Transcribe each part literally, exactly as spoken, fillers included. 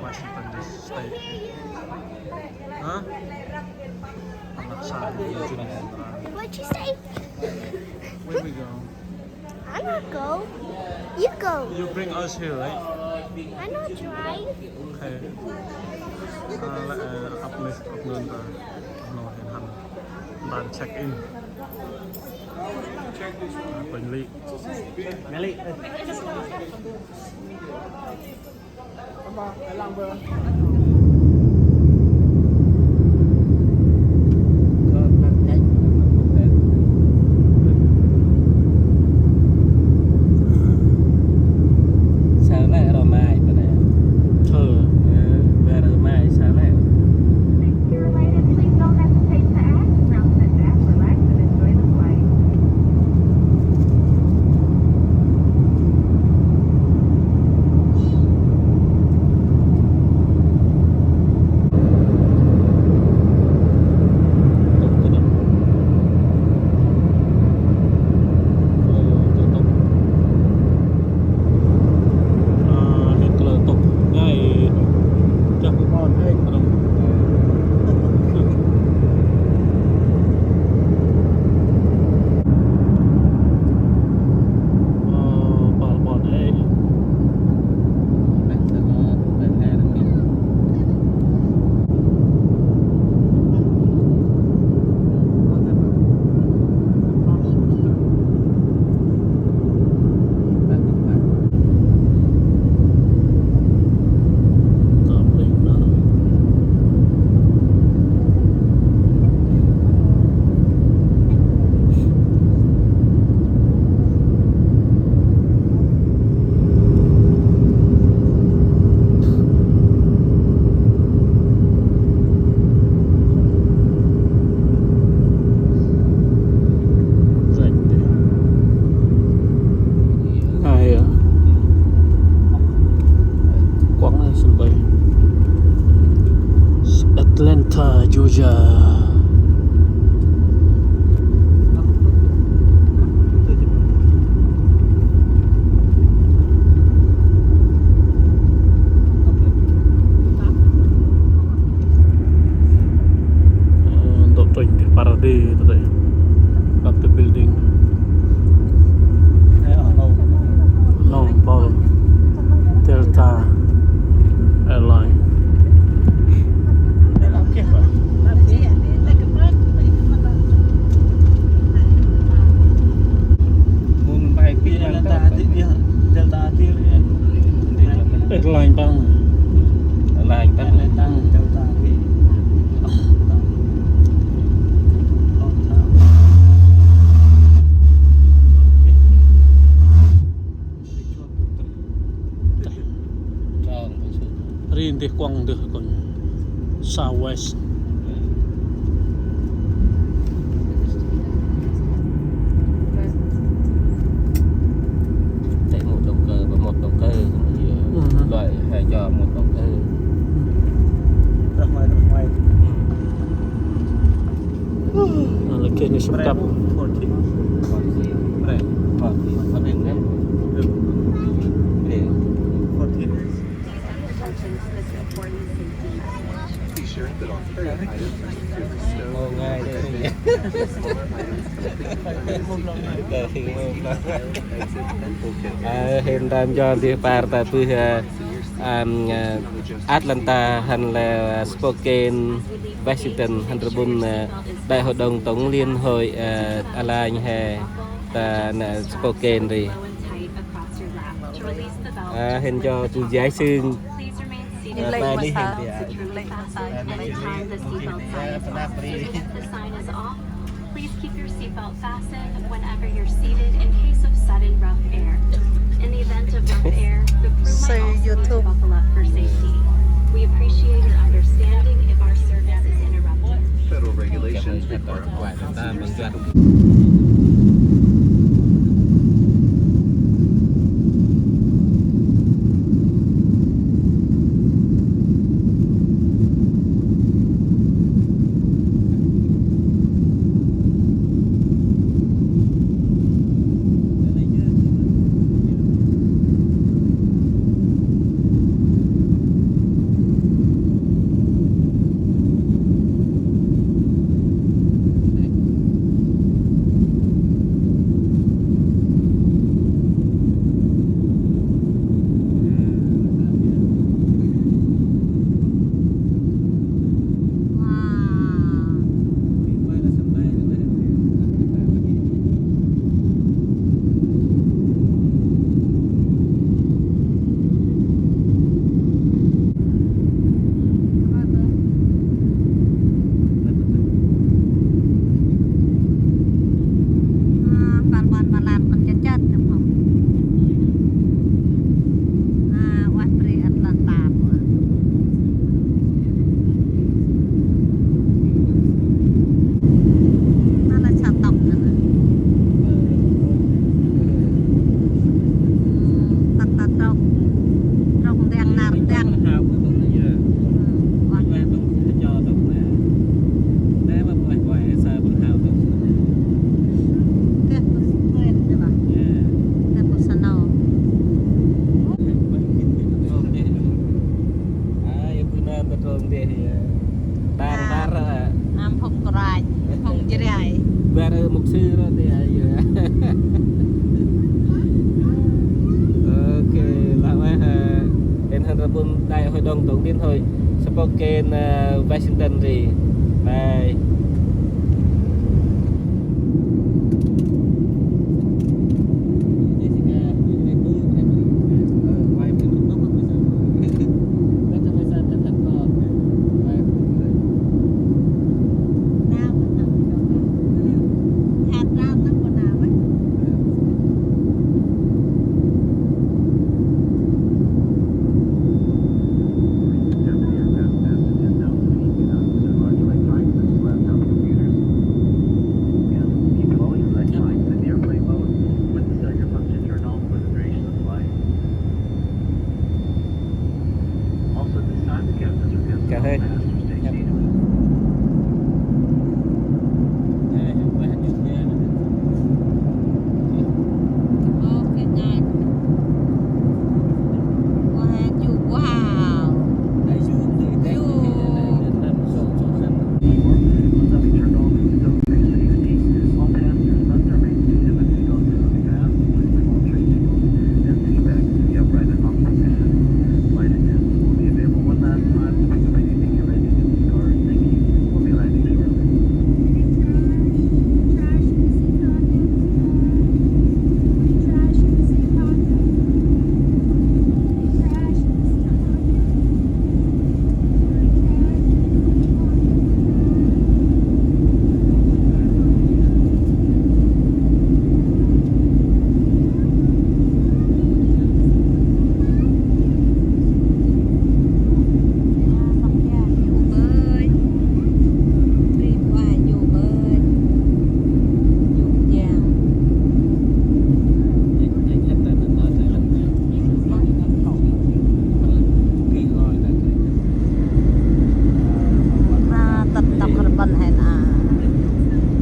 Washington State. Hả? What'd you say? Where we go? I not go. You go. You bring us here, right? I not drive. Okay. Ơ, lĕ, ơ, ăp nuyh, ăp nuyh ta, ăp nuyh hên hăn. Ta check in. Ơ, Bình Ly. Bình Ly. Sao lĕ rau mai bơ nê? Ơ. Ơ, bơ rau mai sao lĕ? Ai, ơ. Quảng Nam sân bay Atlanta, Georgia. Ơ, ntŭk trŭnh dih Paradis tơ dih. Bác tơ building. Ơ, ơ, ơ. Long Paul Delta Airline. Airline păng. Airline păng. Ri ndih kuŏng ndih kon. Southwest. Chạy một động cơ và một động cơ. Ừ. Loại hai cho một động cơ. Ra ngoài, ra ngoài. Ừ. Nó là kia nó sụp cặp. These are the functions this important safety message. Be sure that on current items such as stove, smaller items, exit and bulkhead. Ơ, hên ntơm jŏ ndih păr ta bơh, ơ, ăm, ơ, Atlanta hăn lĕ, ơ, Spokane, Washington hăn rƀŭn, ơ, Đại hội đồng Tổng liên hội, ơ, Airline he ta nă Spokane ri. Ơ, hên jŏ tu jai sưng. Ơ, ta ni hên jŏ. Please keep your seatbelt fastened whenever you're seated in case of sudden rough air. In the event of rough air, the crew might also need to buckle up for safety. We appreciate your understanding if our service is interrupted. Federal regulations require all passengers to complete Rach, hŏng Jrai. Bar mục sư rồi thì ai. Ok, lah ueh, hên hăn rơpŭn Đại hội đồng tổng liên hội Spokane, Washington ri. Bye. Tât tât rƀăn hên a.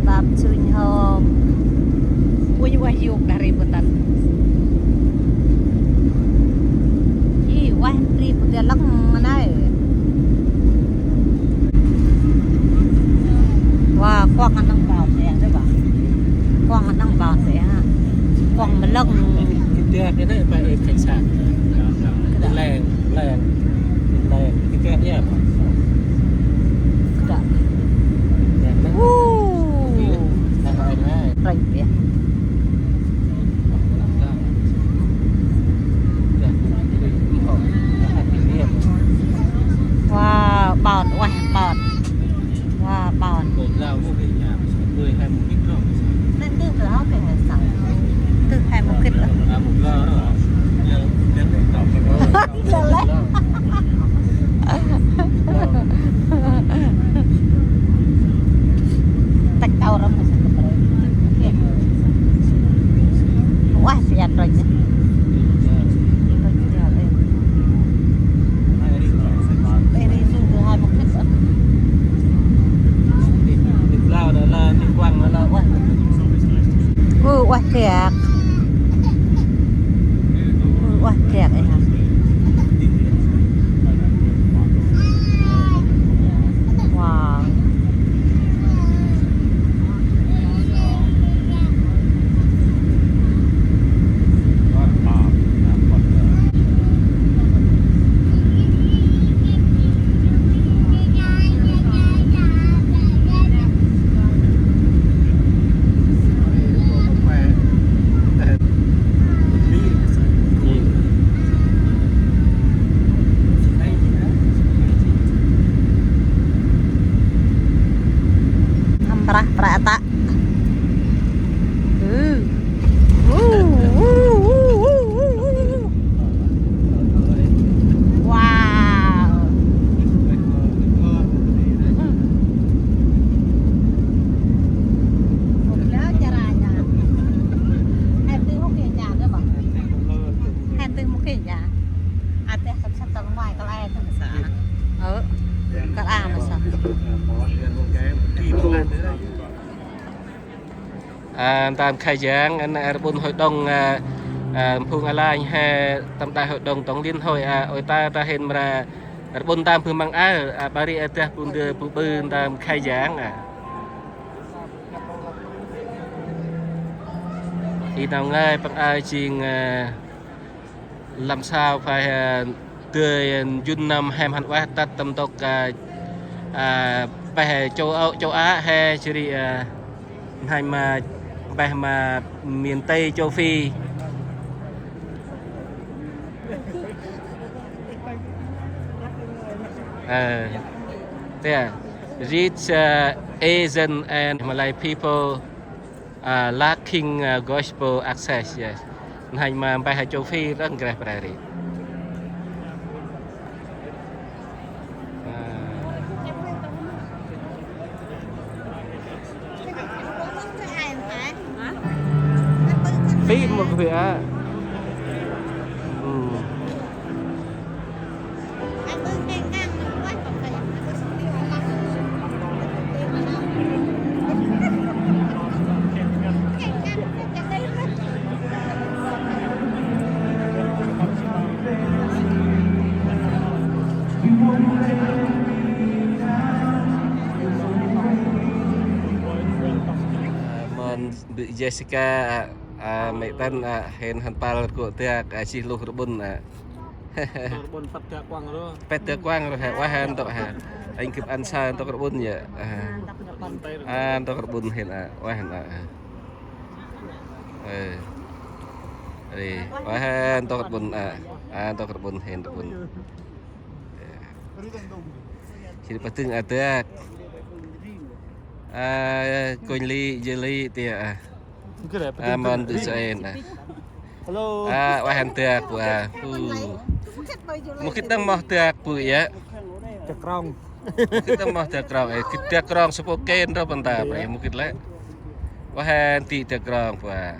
Tât sŭnh hŏm. Ui, ueh yôk đah ri bu tât. Ih, ueh ri bu tât lăng nây. Wa, kuăng anăng bao sĕ, dê ba. Kuăng anăng bao sĕ, ha. Kuăng mlâng. Kita ini pakai kaca. Leng, leng, leng. Kita dia apa? Kita. Wuh. Reng ya. Wow, bọt, wah, bọt. Wow, bọt. Nê, nê, tơ hŏ kơ hê săng. Tơ hê mô kĭt. Lê, lê. Tăk tau răm mă săk kơ prê. Uah, sian rôch. Rôch sian, ê. Ê, ri su tơ hai mă kĭt. Ơ, uah, kẹt. Ơ, uah, kẹt, ê ha. Wow. Hăm prah, prah tă. Ư. Ư. Wow. Hên tih mô kê nja. Hên tih mô kê nja. Ateh kăp săp tăp mai kăl e tăp sa. Ơ. Kăl a mă sa. A, ntơm khay jang, ăn rƀŭn hội đồng, a, a, phung a lanh he tâm đài hội đồng tổng liên hội, a, ôi ta, ta hên mra rƀŭn ntơm bơh măng aơ, a, ƀa ri a dah bun dơ bu ƀư ntơm khay jang, a. I nau ngơi păng aơ jêng, ơ, lăm sau phải, ơ, dơi, ơ, njŭn năm hem hăn ueh tât tâm ntŭk, ơ, ơ, peh châu Âu, châu Á he jêh ri, ơ, hnanh ma peh ma miền Tây châu Phi. Ơ, thế à. Rich, ơ, Asian and Malay people, ơ, lacking, ơ, gospel access, yes. Hnanh ma peh châu Phi răng greh preri. Ơ. Pit một cái à. Ừ. Mơn Mbơ̆ Jessica, a, a, mê̆ Tân, a, hên hăn pâl rgô̆ dak, a, jêh lôh rƀŭn, a. Rƀŭn păt dak kuăng rôh. Păt dak kuăng rôh, ha, ueh hên ntŭk, ha. Anh gâp ăn sa ntŭk rƀŭn yơh, a. A, ntŭk rƀŭn hên, a, ueh hên, a. Ê. Ê, ueh hên ntŭk rƀŭn, a. A, ntŭk rƀŭn hên rƀŭn. Jêh ri pah dâng a dak. A, kônh li, jêh li, tiê, a. A, mơn Mbơ̆ Saen, a. Hello. A, ueh hên dak, bu, a. Hu. Mâu gĭt đăng moh dak, bu, yơh. Dak krong. Mâu gĭt đăng moh dak krong, ê, gĭt dak krong Spokane rŏ păng ta, bu, ê, mâu gĭt lĕ. Ueh hên ti dak krong, bu, a.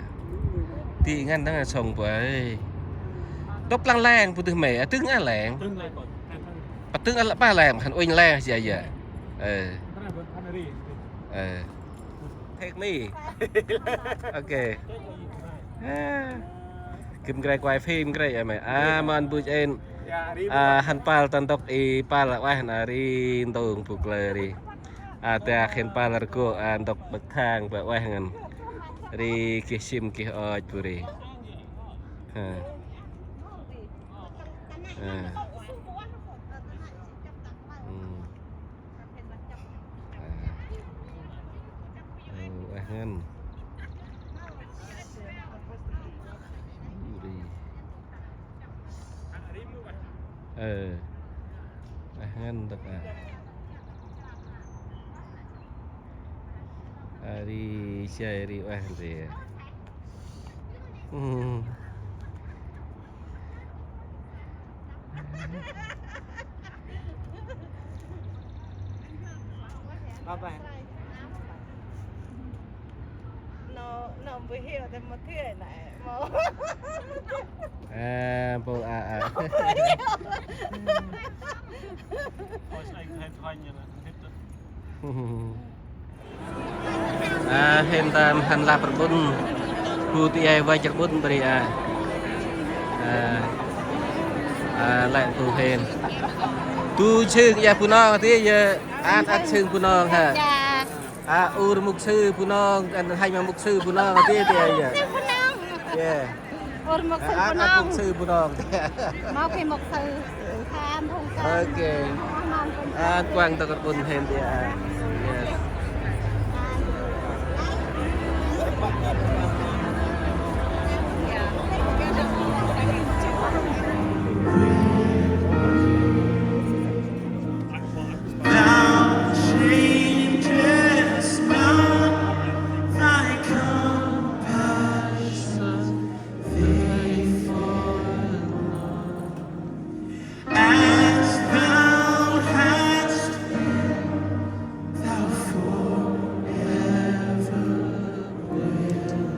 Ti ngăn đăng sông, bu, ê. Tŭp lăng leng, bu dih mê̆, a, dâng a leng. Pah dâng a leng, pah leng, hăn uănh leng, jêh, jêh. Ê. Ê. Take me. Ok. A. Gâp ngrek quay phim ngrek a mê̆. A, mơn Mbơ̆ Saen. A, hăn pâl ta ntŭk i pâl ueh na ri ntŭng bu klơ ri. A, dak hên pâl rgô̆, a, ntŭk bơ̆k thang bơ̆ ueh ngăn. Ri geh sim geh ôch bu ri. Ha. Ha. Hmm. A. Ơ, ueh ngăn. Ri. Ơ. Ueh ngăn dak a. A, ri jay ri ueh ri. Hmm. Bye bye. Nó, nó bữa hiểu thì một thứ này mâu. A, bu, a, a. A, hên ta hăn lăp rƀŭn. Bu ti ai văch rƀŭn bri a. A. A, lĕ bu hên. Bu sưng ya Bunong ti ya, ăn ăt sưng Bunong ha. Dạ. A, ur mục sư Bunong, ăn hanh ma mục sư Bunong ti ti ya. Sư Bunong. Yeah. Ur mục sư Bunong. Ăn ăt mục sư Bunong. Mâu kê mục sư. Khan thong khan. Ok. Ăn kuăng ntŭk rƀŭn hên ti a. Yes. Thou changest not, thy compassion faithful. As thou hast been, thou forever wilt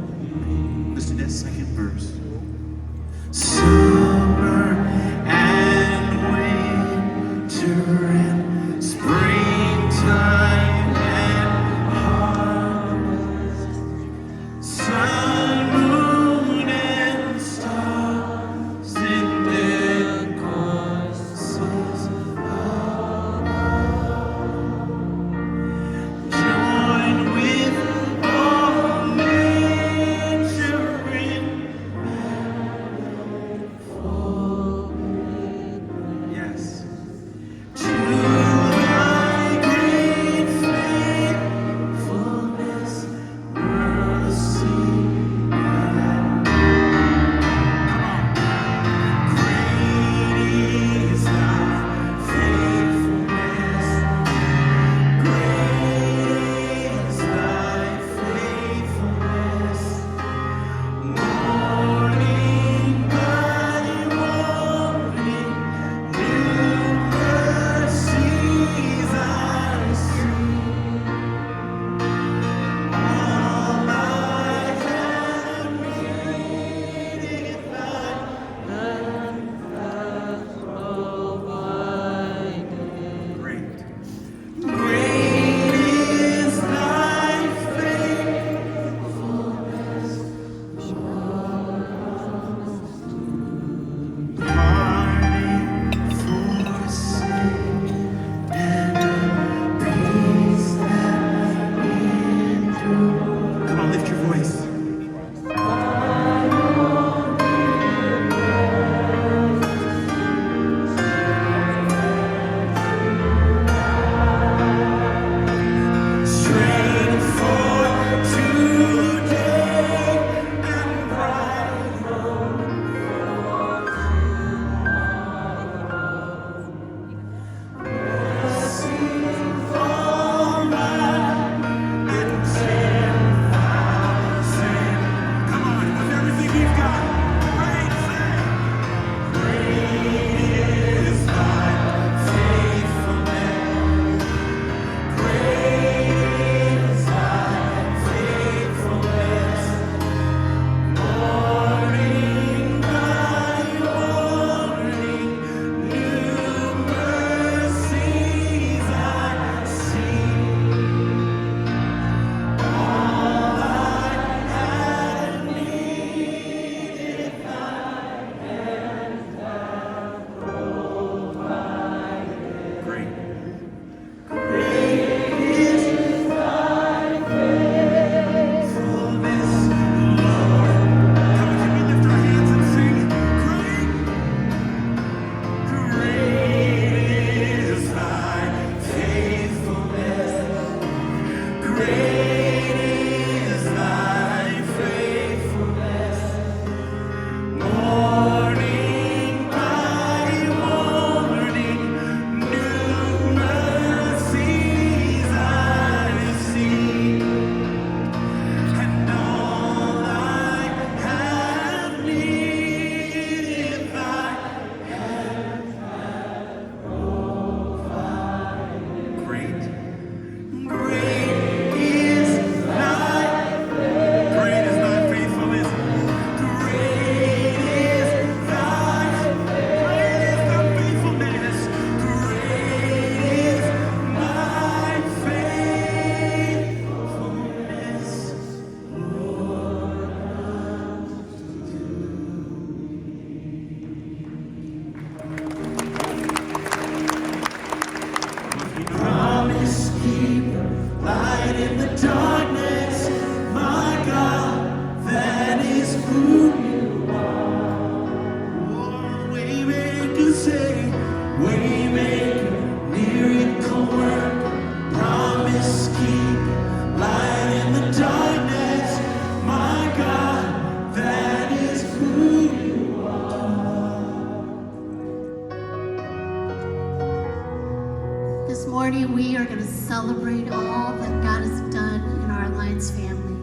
Morning, we are going to celebrate all that God has done in our Alliance family.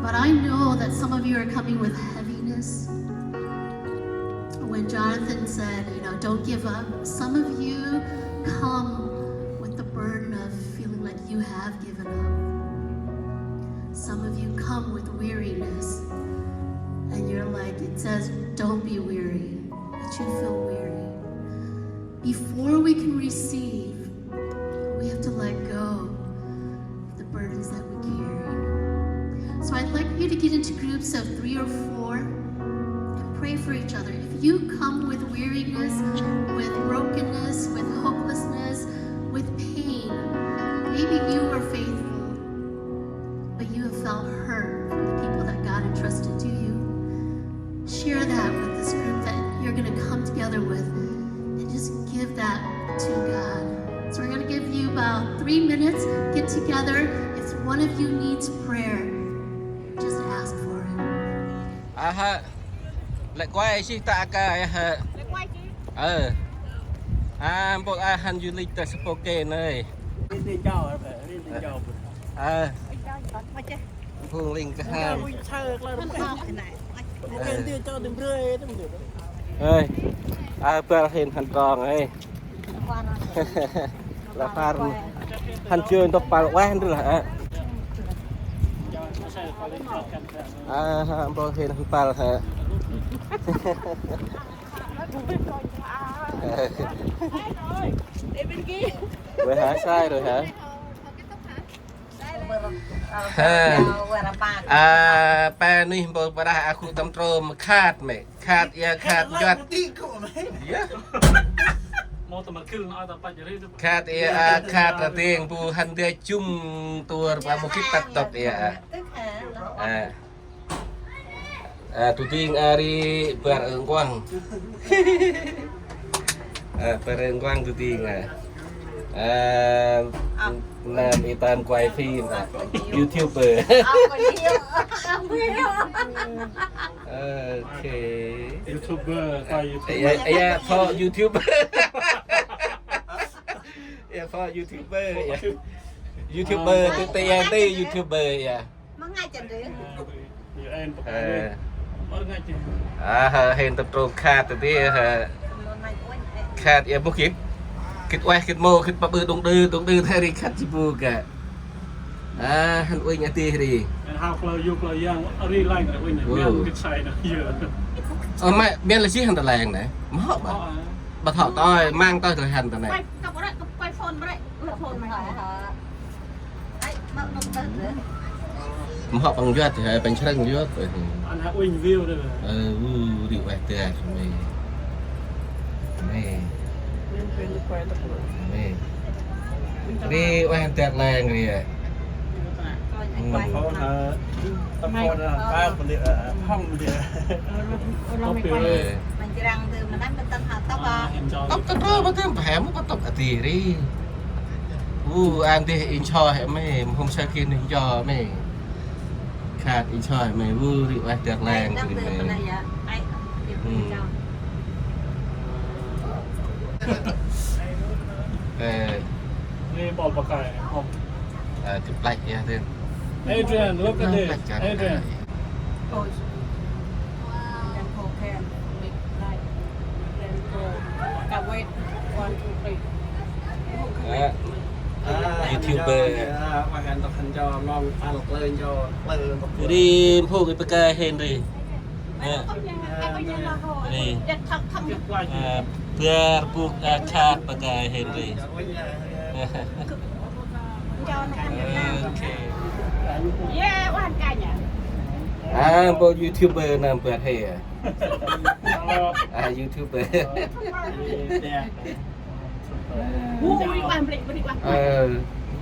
But I know that some of you are coming with heaviness. When Jonathan said, you know, "Don't give up," some of you come with the burden of feeling like you have given up. Some of you come with weariness, and you're like, it says, "Don't be weary," but you feel weary. Before we can receive, we have to let go of the burdens that we carry. So I'd like you to get into groups of three or four and pray for each other. If you come with weariness, with brokenness, with hopelessness, with pain, maybe you were faithful, but you have felt hurt from the people that God entrusted to you. Share that with this group that you're going to come together with and just give that to God. So we're going to give you about three minutes. Get together. If one of you needs prayer, just ask for it. Aha. Lĕ kuai sih ta aka ya hă. Ơ. A, mpôl a hăn du lịch ta sơ pô kê nây. Ơ. Phung ling kơ hăn. Ơi. A, bal hên hăn trong ơi. Lah pal hăn jơ ntŭk pal ueh ndri lah, ơ. A, ha, mpôl hên hăn pal hă. Ueh hă, sai rồi hă? Ha. A, pe nuih mpôl brah a khŭ tâm trôm khât mê. Khât ia khât njuăt. Yơh. Khât ia a khât ra tiêng bu hăn dia chum tuar pa mô khĭt tât tât ia a. A. A, tu ting a ri bar ơ nkuang. A, bar ơ nkuang tu ting a. A, nam i tâm quay phim a. YouTuber. Ok. YouTuber, quay YouTuber. Ia, ia, pho YouTuber. Ia, pho YouTuber, ia. YouTuber, tu ti ia ti YouTuber, ia. Măng ai chân rưỡi. Ơ. A, hên tâm trôm khât ti, hơ. Khât ia mô khĭt. Khĭt ueh, khĭt mô, khĭt pa ƀư đŭng đư, đŭng đư ta ri khât ji bu ka. A, hăn uănh a ti ri. Hao klơ yu klơ yang, ri lanh ta uănh, yang khĭt sai na, yơ. Ơ, mê, mian lah si hăn ta leng nê. Mhŏ ba. Ba thŏ tơi, mang tơi ta hăn ta nê. Quay, quay phone ba, quay phone ba. Mhŏ păng njuăt, hê, păng srăng njuăt. Ăn hê uănh view đê. Ơ, u, ri ueh dak mê. Mê. Mê. Ri ueh dak leng ri, ơ. Tâm phôn, ơ, tâm phôn, ơ, phao, ơ, phong, ơ. Ơ. Tŭp ta trôm, ba tŭp, ba hê mâu tŭp a ti ri. U, ăn dih in cho hê mê, mhôm sa khin in cho mê. Khât in cho hê mê, u, ri ueh dak leng ri mê. Hmm. Ê. Ri bol pakai, hông. Ơ, kơt plăch ia dih. Adrian, look at this. Adrian. Ôi. Wow. Can go, can. Make light. Can go. Can wait. One, two, three. Ơ. YouTuber. Ri mhôm i pakai Henry. Ơ. Ri. Ơ, bar bôk, ơ, khât pakai Henry. Ok. A, mpôl YouTuber năm bơh hê a. A, YouTuber. Ơ,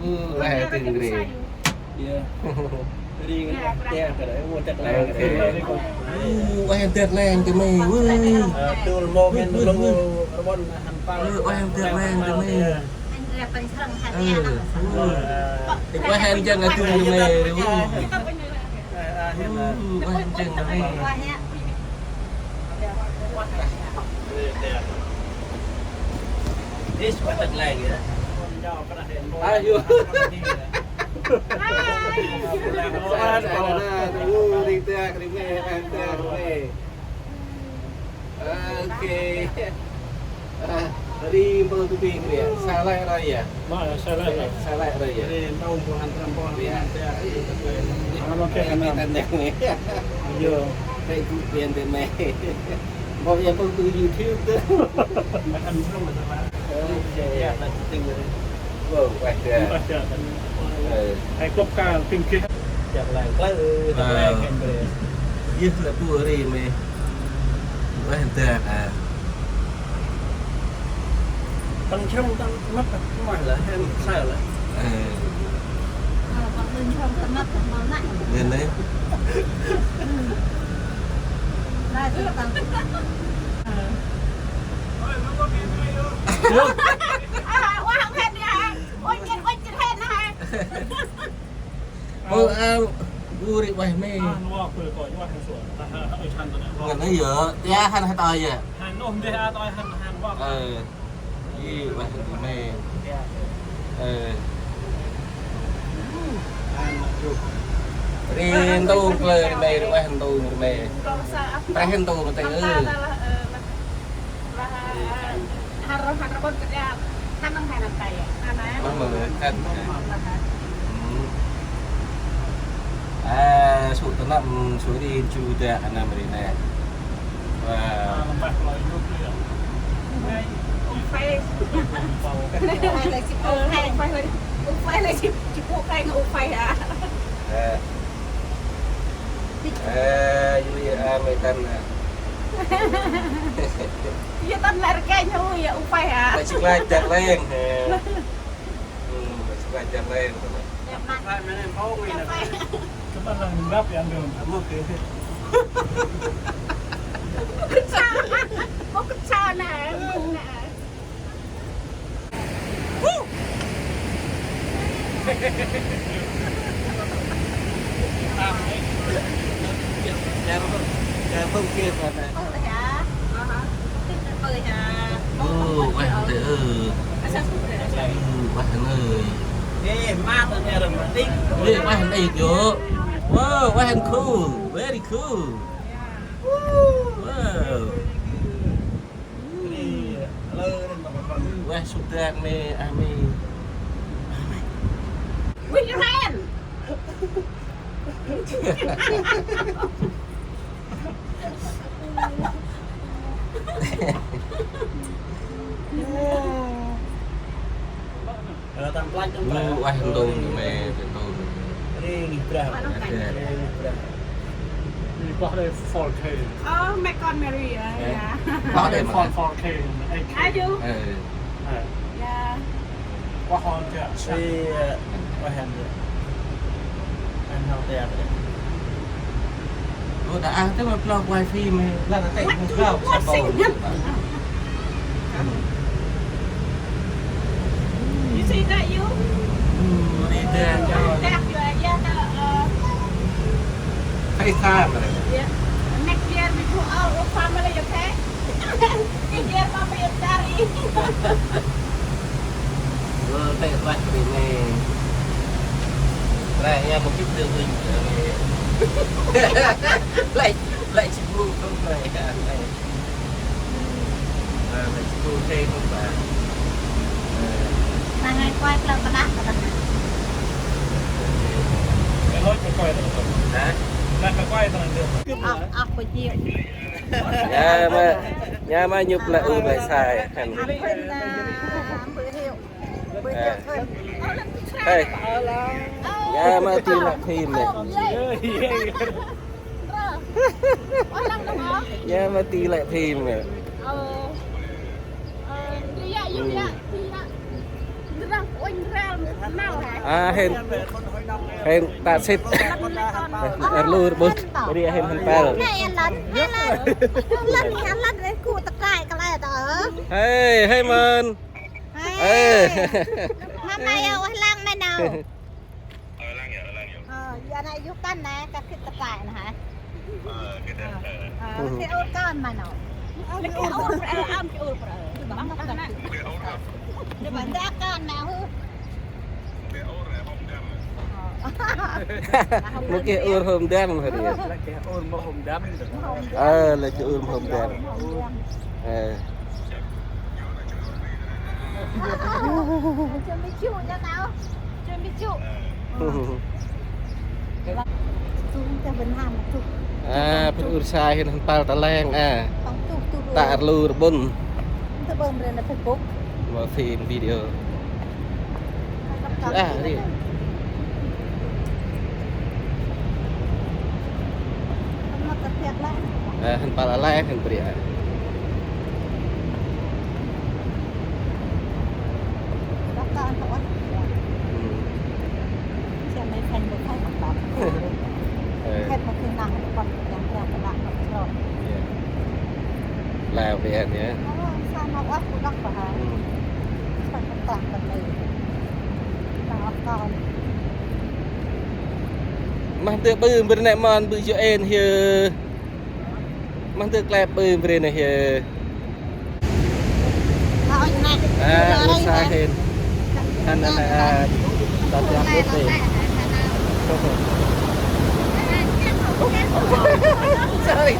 u, a, tưng ri. Ok. U, a, dak leng ta mê, u. Ơ, u, a, dak leng ta mê. Ơ, u. Ơ, ih ueh hên jâng a tưng ta mê, u. U, ueh hên jâng ta mê. Ayo. Hai. Sa na, u ri ta ri me, ri ta ri me. Ok. Ri mpôl tu bing ri. Sa lĕ rơi ya. Sa lĕ rơi ya. Ri mpôl mpôl han mpôl han. Ri mpôl mpôl han. Mpôl ya mpôl tu YouTube tu. Ok. Wow, ueh dak. Hai kôp ka tĭng geh. Dak leng klơ, dak leng khen bre. Yơh lĕ bu ri me. Ueh dak a. Tăng chong tăng mât mât lĕ hem sa lĕ. Tăng chong tăng mât mât lĕ. Nên đấy. Tăng. Ơ, ueh hên ya. Ueh chit, ueh chit hên ha. Ơ, a, bu ri ueh me. Ngăn ấy yơh, tia hăn hăn tơi yơh. Ơ. Ê, ueh hên me. Ơ. Ri ntu klơ ri me, ri ueh ntu ri me. Preh ntu ntu ơ. Lah, eh, har, har kon kerja, hanang hanang kaya, hanang. Mama, kan. Lah, kan. Hmm. Ah, su tanam, su ri, su da, anam ri ne. Wow. Ufay. Ufay lah si, ufay lah si, ufay lah si, si pu kay nga ufay ha. Eh. Eh, yu ya, ah, may tan na. Yu tan lar kay nhu ya ufay ha. May si klach dak leng. Hmm, may si klach dak leng. Ufay, may nem phong ni na. Ufay. Cuma lah ngap ya, Ndong. Amo ke. Kecana. Kecana. Ơ, ueh ntu ơ. Ơ, ueh ntu ơ. Ê, ueh ntu ơ. Wow, ueh ntu cool. Very cool. Wow. Ueh, sudan me, ame. With your hand. Ơ, tăng plach, tăng plach. Lu, ueh, ntu, me, ntu. Ri ngih brah. Ri ngih brah. Ri bơh đây four K. Ơ, mẹ con Mary à, dạ. Bơh đây four, four K, eight K. Ayu. Ơ. Ơ. Dạ. Bơh hon kơ. Ri, ơ, bơh hon kơ. Ăn hao tê. Ơ, ta ăn tê ma plơ̆ wifi me, la ta tê ma plơ̆ sa bâu. You see that you? Hmm, read that. That you are, yeah, the, uh, FaceTime. Yeah. Next year we go out with family, okay? This year, Papa is sorry. Ơ, tê lach ri me. Rai, ya, một chút tương đương. Lach, lach si bu không phải. Ơ, lach si bu thêm không phải. Ơ. Mà ngày quay plơ̆ pơdah pơdah. Hả? Ơ, ơ, có gì? Ya ma, ya ma nhŭp lĕ u lĕ sai. Ăn hơn là bữa hiệu. Bữa hiệu hơn. Hey. Ya ma ti lĕ phim nê. Ya ma ti lĕ phim nê. A, hên, hên ta sĭt. Rlu rbŭt ri hên hăn păl. Hey, hey, mơn. Hey. Mama ya, ueh lăng mê nau. Ơ, ya nê, yôk tăn nê, ta khĭt ta play nê hă? Ơ, ơ, khĭt ôl kơn ma nô. Khĭt ôl, ơ, ơ, khĭt ôl, ơ. Bang bang nê. Mâu geh ur hôm ndăm hŏ ri. Ơ, lĕ geh ur hôm ndăm. Ơ. A, pŭn ur sai hên hăn pâl ta leng a. Ta rlu rbŭn. Mâu phim video. A, ri. A, hăn pâl a leng hên bri a. Ơ. Ơ. Lah, bri a nê. Mah ntơm ƀư bri nê mon ƀư jŏ ên hiơ. Mah ntơm klep ƀư bri nê hiơ. A, ur sai hên. Hăn nê, a, ta tiang bŭt đê. Sorry.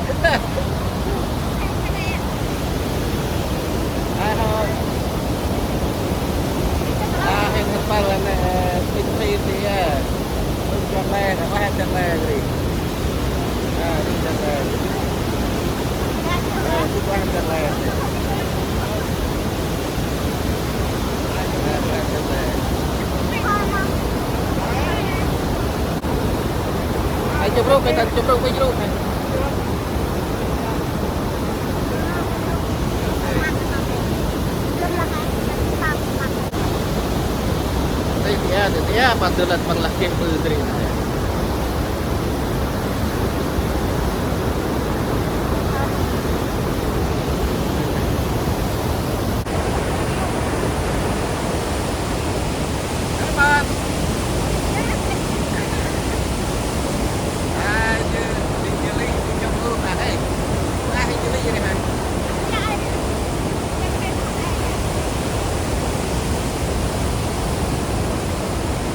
A, hŏ. A, hên hăn pâl nê, a, pit pit đê a. Ur jăk lĕ, a, ur jăk lĕ ri. A, ur jăk lĕ. A, ur jăk lĕ. Ai, chụp rôk, ai, chụp rôk, chụp rôk. Tê tia, tê tia, păng dơ lăt păng lah keh ƀư ndri.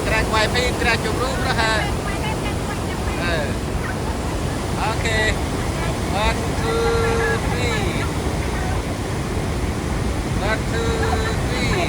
Tra quay phim, tra chụp rôk rŏ hă. Ơ. Ok. One, two, three. One, two, three.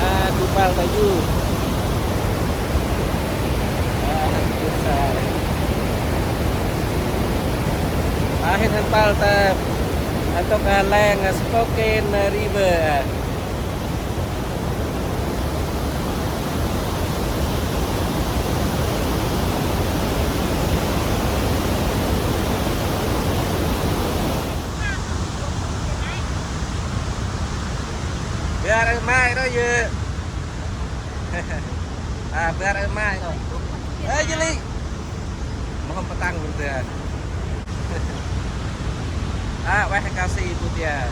A, du pal ta ju. A, hên du pal ta. A, hên hăn pal ta. Ntŭk, a, leng, a, Spokane, a, River, a. Biar mai đó yơ. A, bar ơ mai. Ơ, jêh li. Mâu hôm păng tăng bơh ta. A, ueh kasi bơh ta.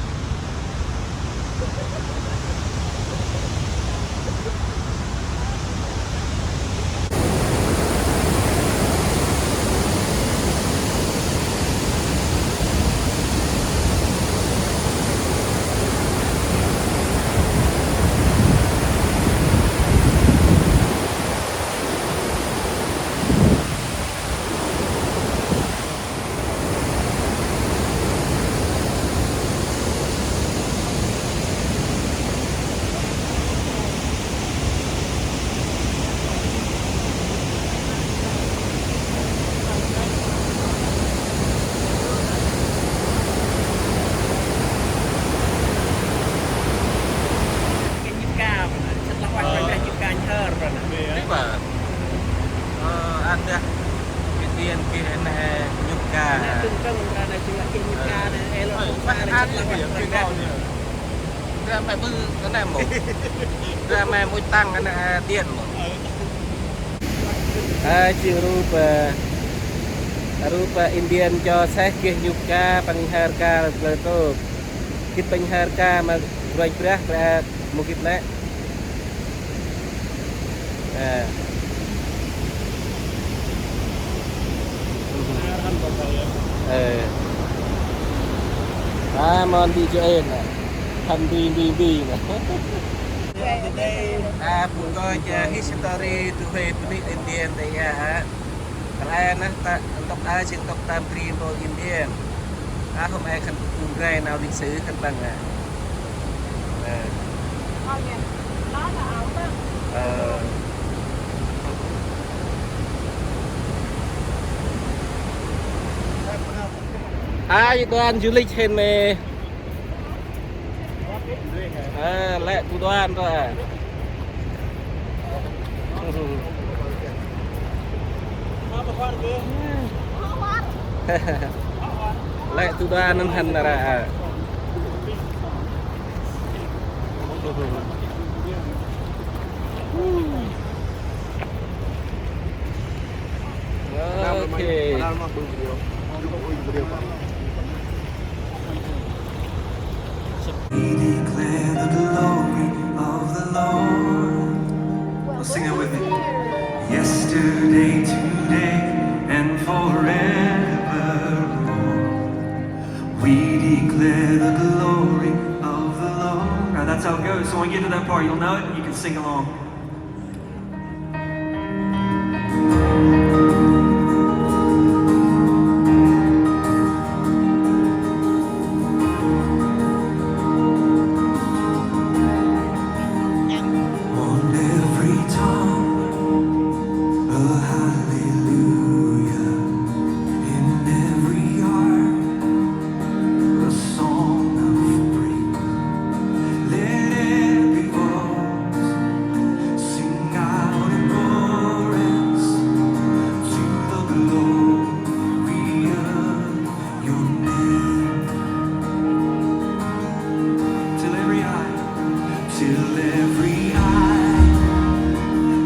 Ri ba. Ơ, ăn dah. Cái điện kia nè, nhục ca. Nè, từng công ra nè, chỉ là cái nhục ca nè, ê, lo không phải là chỉ là cái con nè. Ra mẹ bư cái này một. Ra mẹ mũi tăng cái này, à, điện một. A, jêng rup, a, rup, a, Indian cho seh geh nhục ca, păng nhhar ca, lơ tôp. Gĭt păng nhhar ca ma Kôranh Brah, Brah mâu gĭt nĕ. Ơ. Ơ. A, mon di jêng nă. Hăn di, di, di nă. A, bu kơi, a, history du huê bunuyh Indian ta aơ hă. Kăl e nơh ta, ntŭk a jêng ntŭk tam bri mpôl Indian. A, hôm e khân păng gay nau lịch sử khân păng a. Ơ. Ơ. A, i đoàn du lịch hên mê. A, lĕ tu đoàn ta. Lĕ tu đoàn nơh hăn ra. Okay. We declare the glory of the Lord. Well, sing it with me. Yesterday, today, and forevermore. We declare the glory of the Lord. Now that's how it goes. So when we get to that part, you'll know it. You can sing along. On every tongue, a hallelujah. In every heart, a song of praise. Let every voice sing out in chorus to the glory of your name. Till every eye, till every eye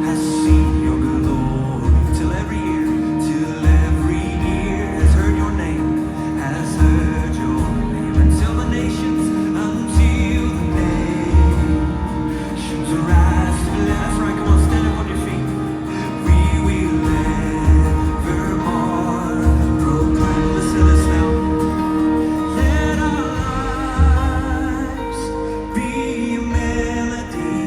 has seen your glory. Till every ear, till every ear has heard your name, has heard your name. Until the nations, until the nations rise to bless. That's right, come on, stand up on your feet. We will evermore proclaim. Listen to this now. Let our lives be a melody,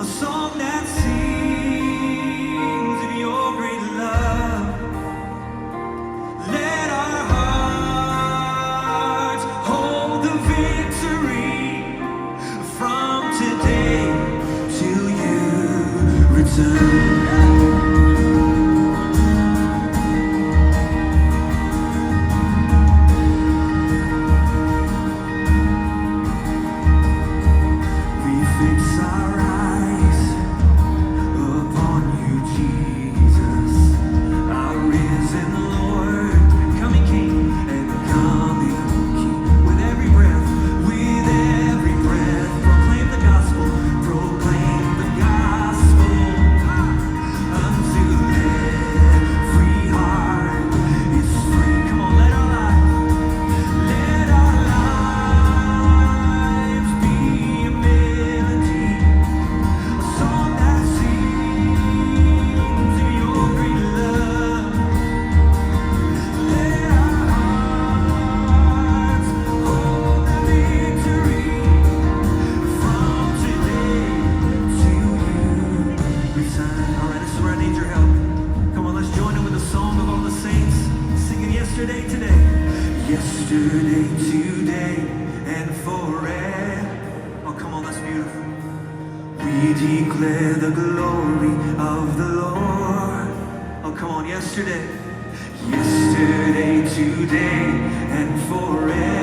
a song that sings of your great love. Let our hearts hold the victory from today till you return. We fix our eyes upon you, Jesus, our risen Lord, coming King and coming King. With every breath, with every breath, proclaim the gospel, proclaim the gospel. We declare the glory of the Lord. Oh, come on, yesterday. Yesterday, today, and forevermore.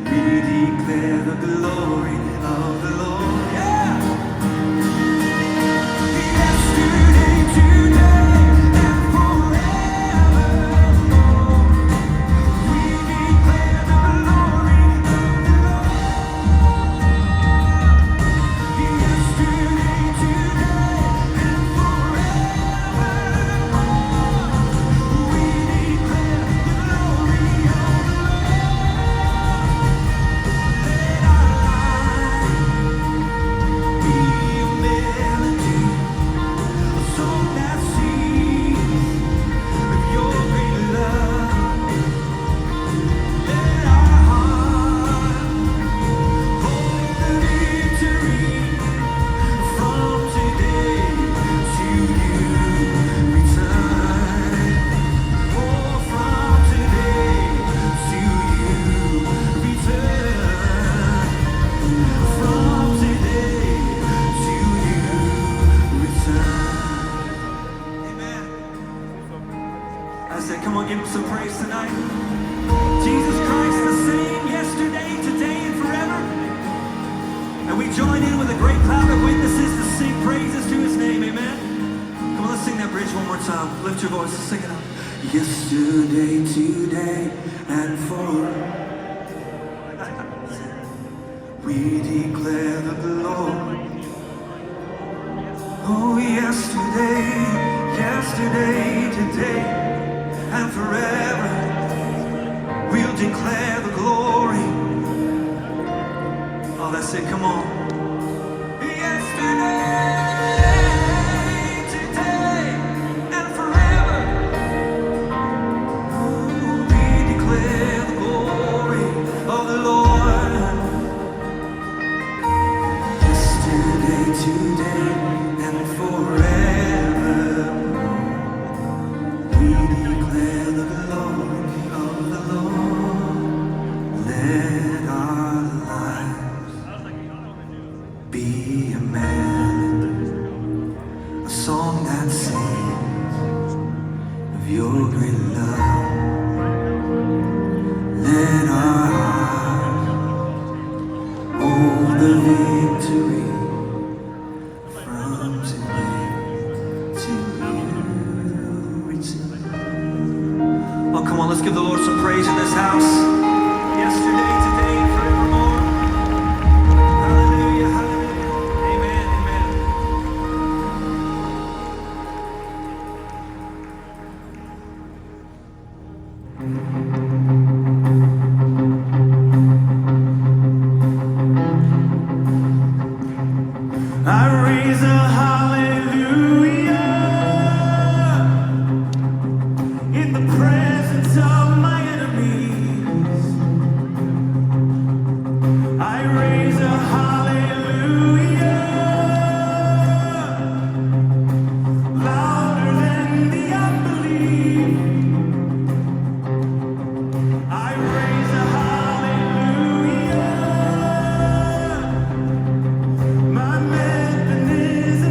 We declare the glory of the Lord. Yeah! Yesterday, today, and forevermore. We declare the glory of the Lord. Yesterday, today, and forevermore. We declare the glory of the Lord. Let our life be a melody, a song that sings of your great love. Let our heart hold the victory. From today to you we turn. Oh, from today to you we turn. From today to you we turn. Amen. I said, come on, give him some praise tonight. Jesus Christ, the same yesterday, today, and forever. And we join in with a great cloud of witnesses to sing praises to his name. Amen. Come on, let's sing that bridge one more time. Lift your voices, sing it out. Yesterday, today, and forever. We declare the glory. Oh, yesterday, yesterday, today, and forever. We'll declare the glory. Oh, that's it. Come on. Yesterday, today, and forever. We declare the glory of the Lord. Yesterday, today, and forevermore. We declare the glory of the Lord. Let our lives be a melody, a song that sings of your great love. Let our hearts hold the victory from today to you. Oh, come on, let's give the Lord some praise in this house. Yesterday, today, and forevermore. Hallelujah, hallelujah. Amen, amen. I raise a hallelujah in the presence of my enemies. I raise a hallelujah louder than the unbelief. I raise a hallelujah. My weapon is a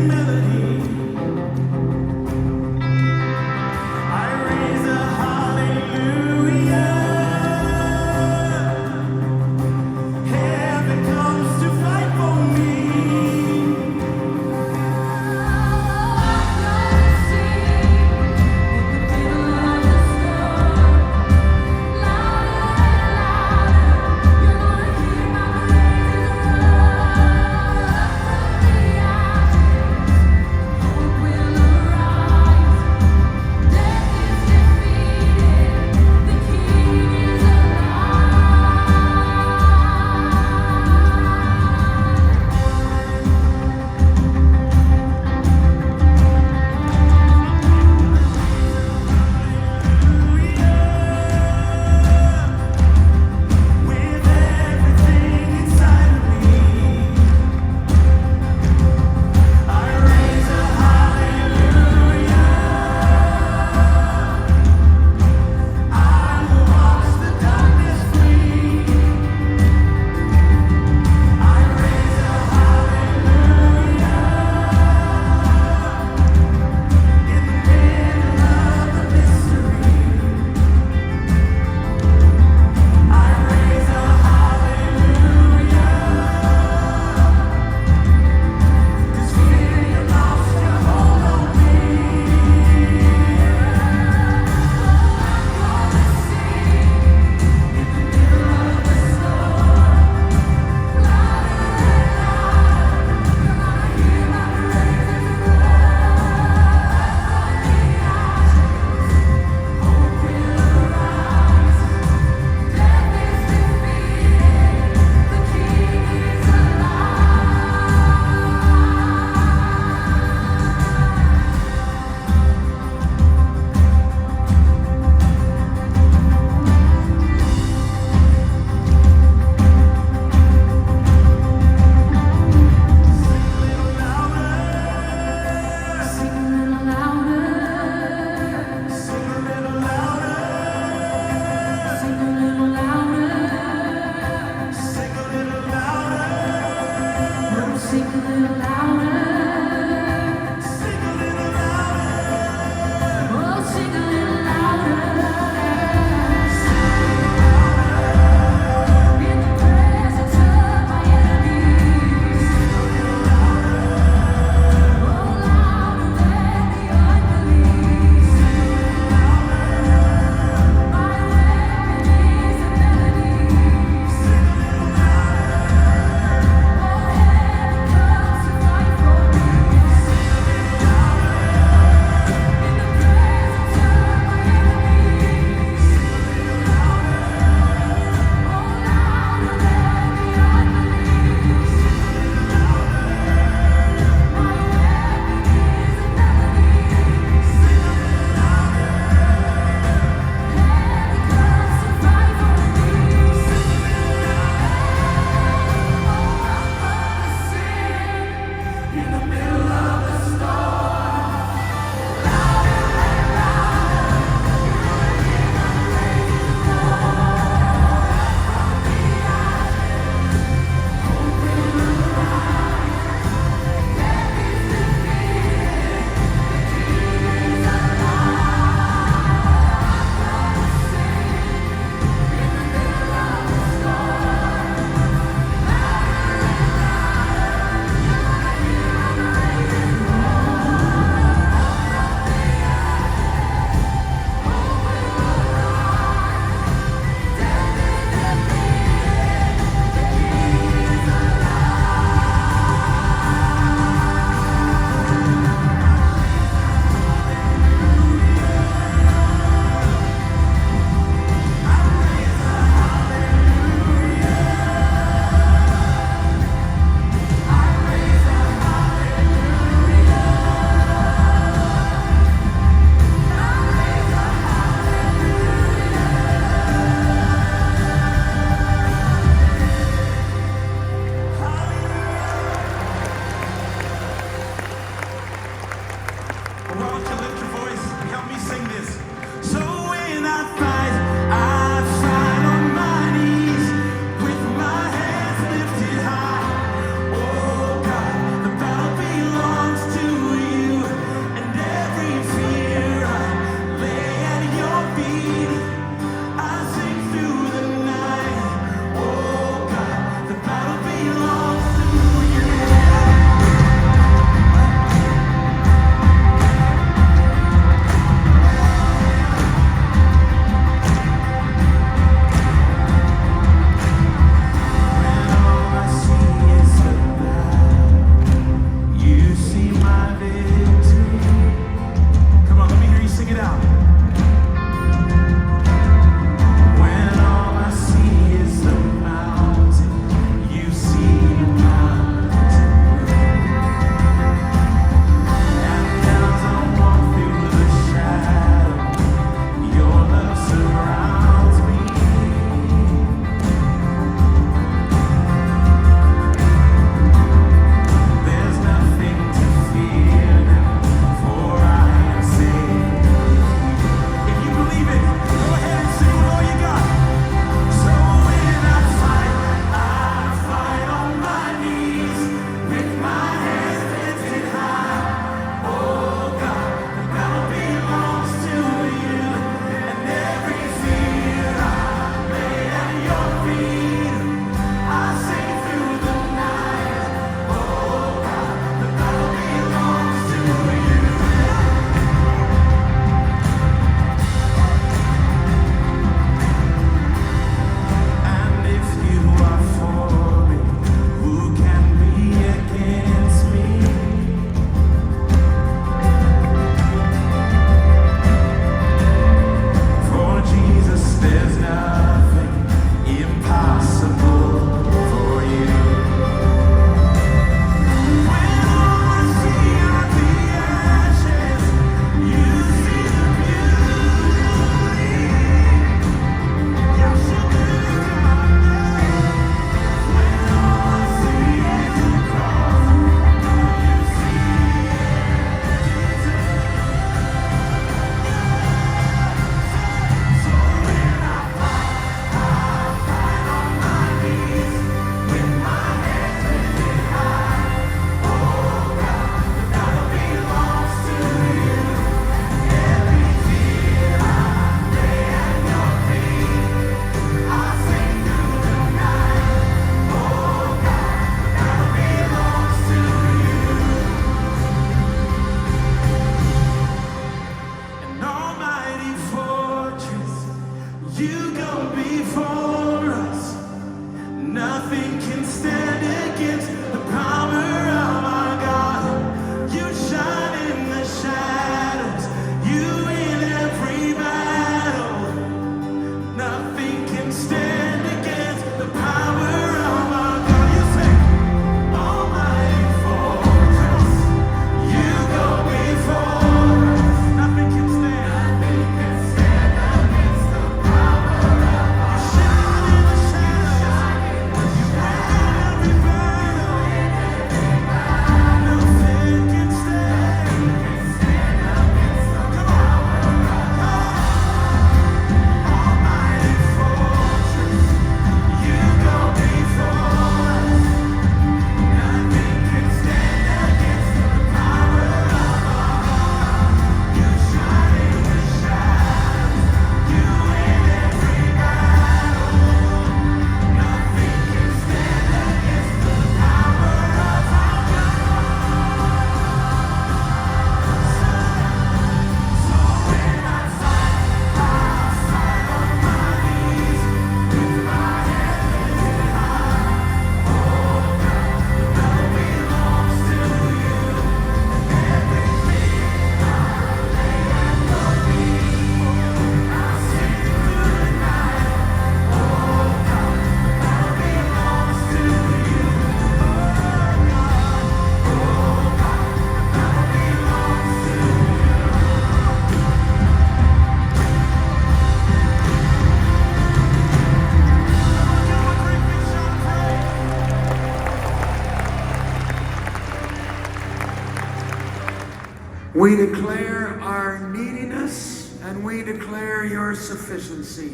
We declare our neediness and we declare your sufficiency.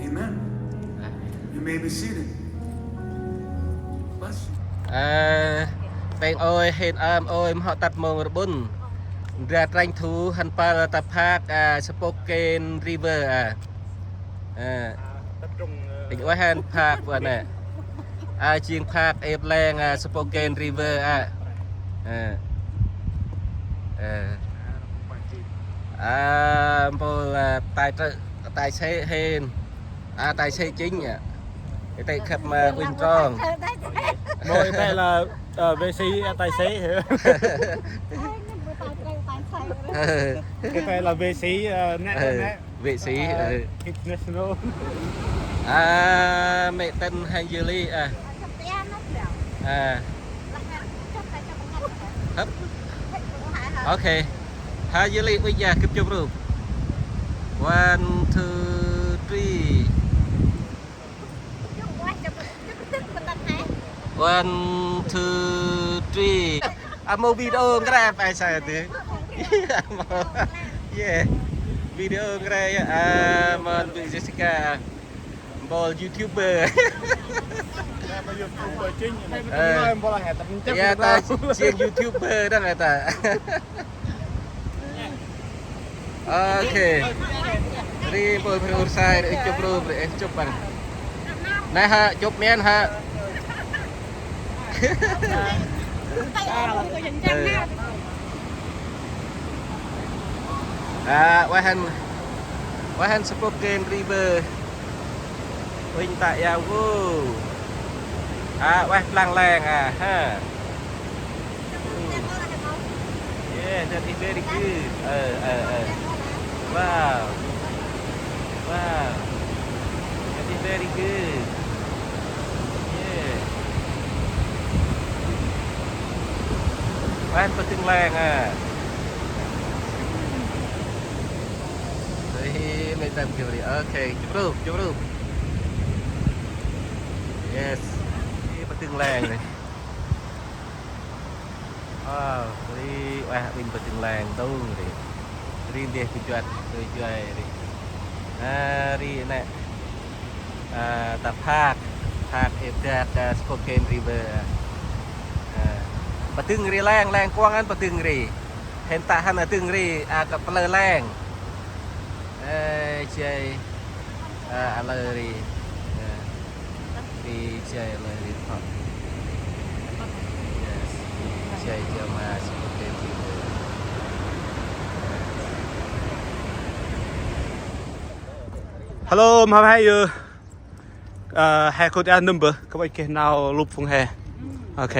Amen. You may be seated. Bless you. A, pêng ôi, hên ơm ôi, mhŏ tât mông rƀŭn. Ndra tranh thu hăn pâl ta phak, a, Spokane River, a. A. Tĭng ueh hăn phak vă nê. A, jêng phak êp leng, a, Spokane River, a. A. A. A, mpôl, a, tài trợ, tài xế hên. A, tài xế chính, a. Cái tay khắp mà Quỳnh Trong. Rồi, đây là, ờ, vệ sĩ, à, tài xế hả? Cái tay là vệ sĩ, ờ, nè, nè. Vệ sĩ, ờ, international. A, mê̆ tĭng hên Yuli, a. A. Hăp. Ok. Ha Yuli, uih ya, kĭp chụp rup. One, two, three. One, two, three. A, mâu video ngrep ai sai tê. Yeah. Video ngrep ya. A, mâu bĭ Jessica. Mpôl YouTuber. Ơ. Ya, ta jêng YouTuber đăng ta. Ok. Ri mpôl Phrê Ur Sai, ri chụp rup, ri chụp băng. Nê hă, chụp miên hă. Ơ. A, ueh hăn, ueh hăn Spokane River. Ueh ta yau u. A, ueh plang leng, a, ha. Hmm. Yeah, that is very good. Ơ, ơ, ơ. Wow. Wow. That is very good. Yeah. Ueh pơtưng leng, a. Ri, mê̆ tĭng kơ ri. Ok, chụp rup, chụp rup. Yes. Ri pơtưng leng ri. Wow, ri ueh ƀĭng pơtưng leng tông ri. Ri ndeh kơ chuăt, kơ chuăt ri. A, ri nê. A, ta phak, phak êp dak, a, Spokane River. A, pơtưng ri leng, leng kuŏng ăn pơtưng ri. Hên ta hăn pơtưng ri, a, kơ plơ leng. Ơ, jay, a, a lơ ri. Ơ, ri jay a lơ ri phŏ. Yes, ri jay jay ma Spokane River. Hello, mhâm he yơh. Ơ, he kut a nâm bơh, kơt ƀai geh nau lŭp phung he. Ok.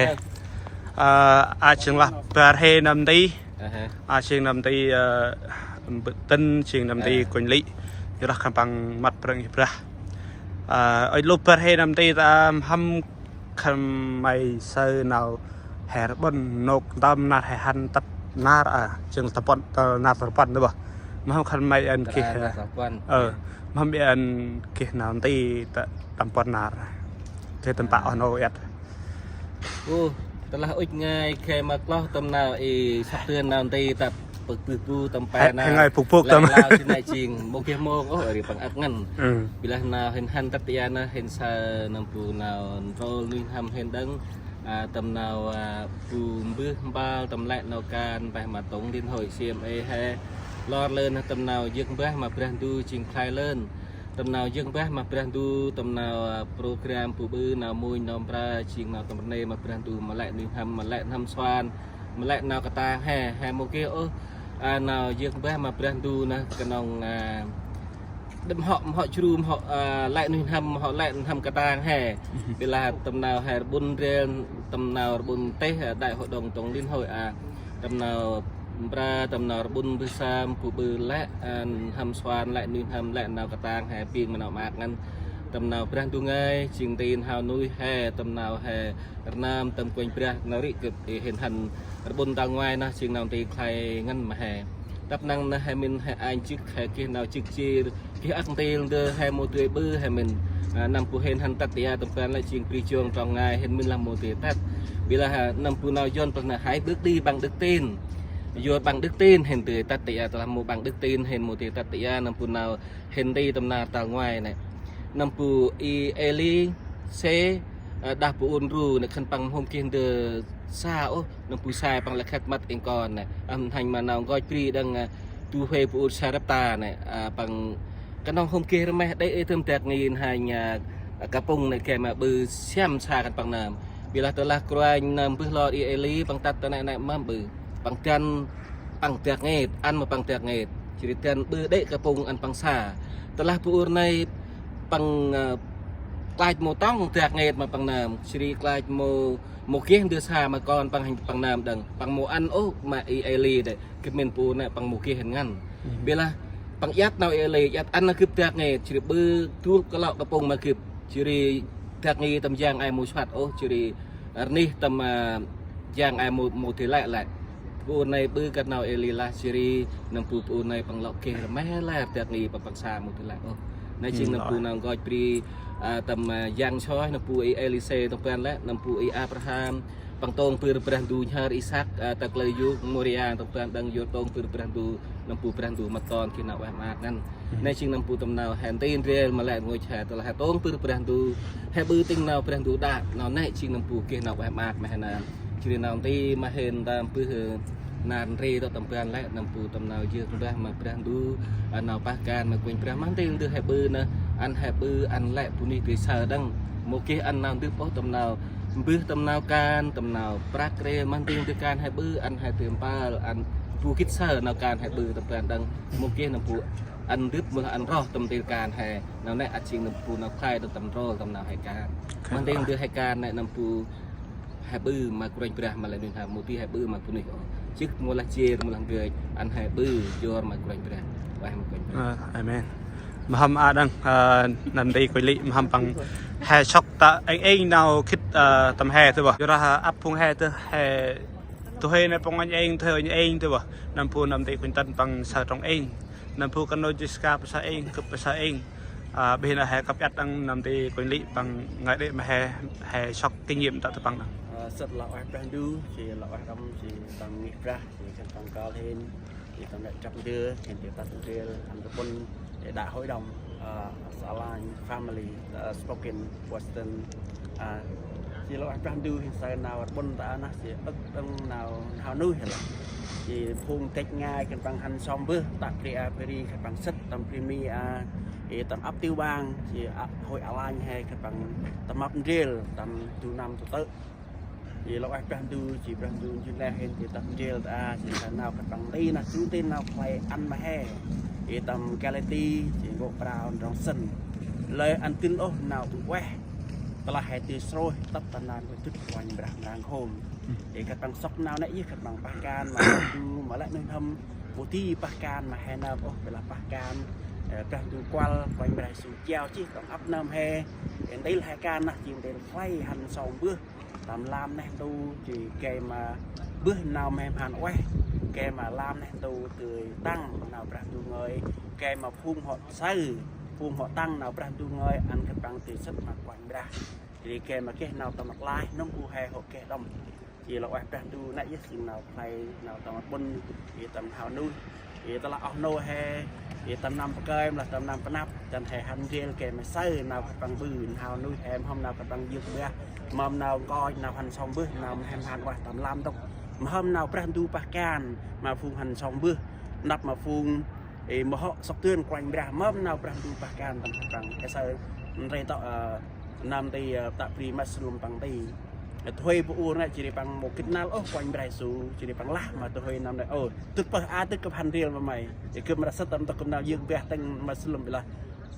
Ơ, a jêng lah bar he năm nti. Aha. A jêng năm nti, ơ, mbơ̆ tĭng jêng năm nti kônh lĭ. Yor lah khân păng mât prăng ih brah. Ơ, ơi lŭp bar he năm nti ta mhâm khân may saơ nau he rƀŭn nôk ntơm nar he hăn tât nar a, jêng ta pŭn, ta nar ta pŭn nê bah. Mhâm khân may ăn geh, nar ta pŭn. Ơ, mhâm may ăn geh nau nti ta tâm pŭn nar. Geh tâm pă oh nô iăt. Ơ, tơlah ŭch ngai geh ma kloh tâm nau i săk tưn nau nti ta pơk bưh bu tâm pe nau. He ngai pŭk pŭk tâm. Lĕ lao si nai jêng, mâu geh mông ôh, ri păng ăk ngăn. Bi lah nau hên hăn tât ia nơh, hên saơ nâm bu nau ntrôl nuih n'hâm hên đŏng. A, tâm nau, a, bu mbơh mbal tâm lĕ nau kan, mpeh ma tổng liên hội C M A he. Lor lơn tâm nau yơk mbah ma Brah Ndu jêng khlay lơn. Tâm nau yơk mbah ma Brah Ndu, tâm nau, a, program bu ƀư nau munh nau mbra, jêng nau tâm rnê ma Brah Ndu, ma lĕ nuih n'hâm, ma lĕ n'hâm suan, ma lĕ nau katang he, he mâu geh ôh, a, nau yơk mbah ma Brah Ndu nơh, knŏng, a, đăm hŏ, hŏ jru, hŏ, a, lĕ nuih n'hâm, hŏ lĕ n'hâm katang he. Bi lah tâm nau he rƀŭn ndrel, tâm nau rƀŭn têh, a, đại hội đồng tổng liên hội, a, tâm nau mbra, tâm nau rƀŭn mbơh sơm, bu ƀư lĕ, a, n'hâm suan, lĕ nuih n'hâm, lĕ nau katang he, pĭng ma nau maak ngăn. Tâm nau Brah Ndu ngơi, jêng nti n'hao nuih he, tâm nau he rnơm tâm Kôranh Brah, nau ri gâp i hên hăn rƀŭn ta ngoai nơh, jêng nau nti khlay ngăn ma he. Tât năng nơh he mĭn he anh jêk, he geh nau jêk jêr, geh ăk ntil ndơ he mâu dơi ƀư he mĭn. A, nâm bu hên hăn tât ia tâm ban lĕ jêng bri jong trong ngai hên mĭn lah mâu dơi tât. Bi lah, a, nâm bu nau Yuăn păng nơh hãy bước đi bằng đức tin. Yuăn bằng đức tin hên dơi tât ti a, tơlah mâu bằng đức tin hên mâu dơi tât ti a, nâm bu nau hên dơi tâm nar tal ngoai nê. Nâm bu i Êlisê, a, đah bu ur ndru nê khân păng mâu hôm geh ndơ sa ôh, nâm bu sai păng lĕ khât măt êng kon nê. Ăm hanh ma nau nkoch bri đăng, a, du huê bu ur Sarepta nê, a, păng knŏng hôm geh rmeh đê̆ ê tơm dak ngin hanh, a, kapŭng nê gay ma ƀư siăm sa khân păng nơm. Bi lah tơlah kruanh nơm bơh lor i Êli păng tât ta nê nê mâm ƀư. Păng dăn păng dak ngêt, ăn ma păng dak ngêt. Jêh ri dăn ƀư đê̆ kapŭng ăn păng sa. Tơlah bu ur nê păng, a, klach mâu tŏng dak ngêt ma păng nơm. Jêh ri klach mâu, mâu geh ndơ sa ma kon păng hanh păng nơm đăng. Păng mâu ăn ôh ma i Êli đê. Gâp mĭn bu ur nê păng mâu geh hên ngăn. Bi lah păng iăt nau i Êli, iăt ăn nau gâp dak ngêt, jêh ri ƀư du kalŏ kapŭng ma gâp. Jêh ri dak ngêt tâm yang ai mâu suăt ôh, jêh ri rnih tâm, a, yang ai mâu, mâu dơi lĕ lĕ. Bu ur nê ƀư kơt nau i Êli lah, jêh ri nâm bu bu ur nê păng lŏ geh rmeh lĕ dak ngêt păng păng sa mâu dơi lĕ ôh. Nê jêng nâm bu nau nkoch bri, a, tâm, a, yang soih, nâm bu i Êlisê tâm ban lĕ, nâm bu i Abraham, păng tông bưr Brah Ndu nhhơr Isăk, a, ta kalơ yôk Môria tâm ban đăng yor tông bưr Brah Ndu, nâm bu Brah Ndu mât ton geh nau ueh maak ngăn. Nê jêng nâm bu tâm nau he nti ndrel ma lĕ rngôch he tơlah he tông bưr Brah Ndu, he ƀư tĭng nau Brah Ndu đă, nau nê jêng nâm bu geh nau ueh maak ma he nơm. Jêh ri nau nti ma hên ntơm bơh, ơ, nar ndri tŏ tâm ban lĕ, nâm bu tâm nau yơk mbah ma Brah Ndu, a, nau pah kan ma Kôranh Brah, ma ntil ndơ he ƀư nơh, ăn he ƀư, ăn lĕ bunuyh dơi saơ đăng. Mâu geh ăn nau ndâp ôh tâm nau, mbơh tâm nau kan, tâm nau prăk rê, ma ntil ndơ kan he ƀư, ăn he dơi mpơl, ăn bu gĭt saơ nau kan he ƀư tâm ban đăng. Mâu geh nâm bu ăn ndâp mâu lah ăn roh tâm ntil kan he. Nau nê ăt jêng nâm bu nau khlay tâm, tâm ndrôl tâm nau he kan. Ma ntil ndơ he kan nê nâm bu he ƀư ma Kôranh Brah ma lĕ nuih n'hâm, mâu di he ƀư ma bunuyh ôh. Jêh mâu lah jêr mâu lah ngơi, ăn he ƀư yor ma Kôranh Brah. Ueh ma Kôranh Brah. Ơ, amen. Ma hâm a đăng, ơ, nâm nti kônh lĕ ma hâm păng he sŏk ta êng êng nau khĭt, ơ, tâm he tơ bah. Yor lah, ơ, ăp phung he tơ he, tơ he nê păng êng êng, tơ he êng êng tơ bah. Nâm bu nâm nti kônh tăn păng saơ trong êng. Nâm bu kăn nô Jessica păng saơ êng, gâp păng saơ êng. A, bêh nơh he kăp iăt đăng nâm nti kônh lĕ păng ngơi đê̆ ma he, he sŏk kinh nghiệm ta tơ păng đăng. Ơ, sĭt lah ueh Brah Ndu, jêh lah ueh đăm, jêh tâm ngih Brah, jêh khân păng kơl hên, jêh tâm lĕ drăp ndơ, hên jêh tât ndrel, ăn rbŭn, jêh đại hội đồng, ơ, Sa Laing family, ơ, Spokane, Washington, a, jêh lah ueh Brah Ndu hên saơ nau rbŭn ta nơh, jêh âk đăng nau n'hao nuih lah. Jêh phung têch ngai khân păng hăn sŏng bơh, ta bri a bri khân păng sĭt, tâm bri mi a, ê, tâm ăp Tiểu Bang, jêh, a, Hội An Lành he khân păng tâm mâp ndrel, tâm du năm du tơ̆. Jêh lah ueh Brah Ndu, jêh Brah Ndu njŭn lĕ hên jêh tât ndrel ta, jêh saơ nau khân păng nti nơh, jŭ nti nau khlay ăn ma he. Ê, tâm Galati, jêh nkô̆ prao ndrŏng sĭn. Lơi ăn dơn ôh nau tŭ ueh. Tơlah he dơi srôih tât ta nau khlay dŭt Kôranh Brah mrang hôm. Ê, khân păng sŏk nau nê yơh khân păng pah kan ma Brah Ndu ma lĕ nuih n'hâm, mâu di pah kan ma he nơm ôh, bê lah pah kan, ơ, Brah Ndu kuăl, Kôranh Brah Yêsu jao jêh tâm ăp nơm he. Ê, ntil he kan nơh jêng ntil khlay hăn sŏng bơh tâm lam neh ntu, jêh gay ma bơh nau mhe mhan ueh, gay ma lam neh ntu dơi tăng nau Brah Ndu ngơi, gay ma phung hŏ saơ, phung hŏ tăng nau Brah Ndu ngơi, ăn khân păng dơi sĭt ma Kôranh Brah. Jêh gay ma geh nau tâm rklaih, nâm bu he hŏ geh đŏng. Jêh lah ueh Brah Ndu nê yơh jêng nau khlay, nau tâm rbŭn, jêh tâm n'hao nuih, jêh tơlah oh nô he, jêh tâm năm pơkơi, mâu lah tâm năm pơnăp, dăn he hăn ndrel gay ma saơ nau khân păng ƀư, n'hao nuih he, ma hâm nau khân păng yơk mbah, ma hâm nau nkoch, nau hăn sŏng bơh, nau mhe mhan ueh tâm lam ntŭk, ma hâm nau Brah Ndu pah kan ma phung hăn sŏng bơh, nđâp ma phung, ê, mâu hŏ sŏk dơn Kôranh Brah, ma hâm nau Brah Ndu pah kan tâm khân păng, ê, saơ ndrel tŏ, ơ, nơm nti, ơ, ta bri Muslim păng nti. Ơ, tơhuê bu ur nê, jêh ri păng mâu gĭt năl ôh Kôranh Brah Yêsu, jêh ri păng lah ma tơhuê nơm nê, ơ, dŭt pơh a dŭt kăp hăn ndrel ma may. Jêh gâp mra sĭt tâm ntŭk gâp nau yơk mbah tĭng Muslim bê lah.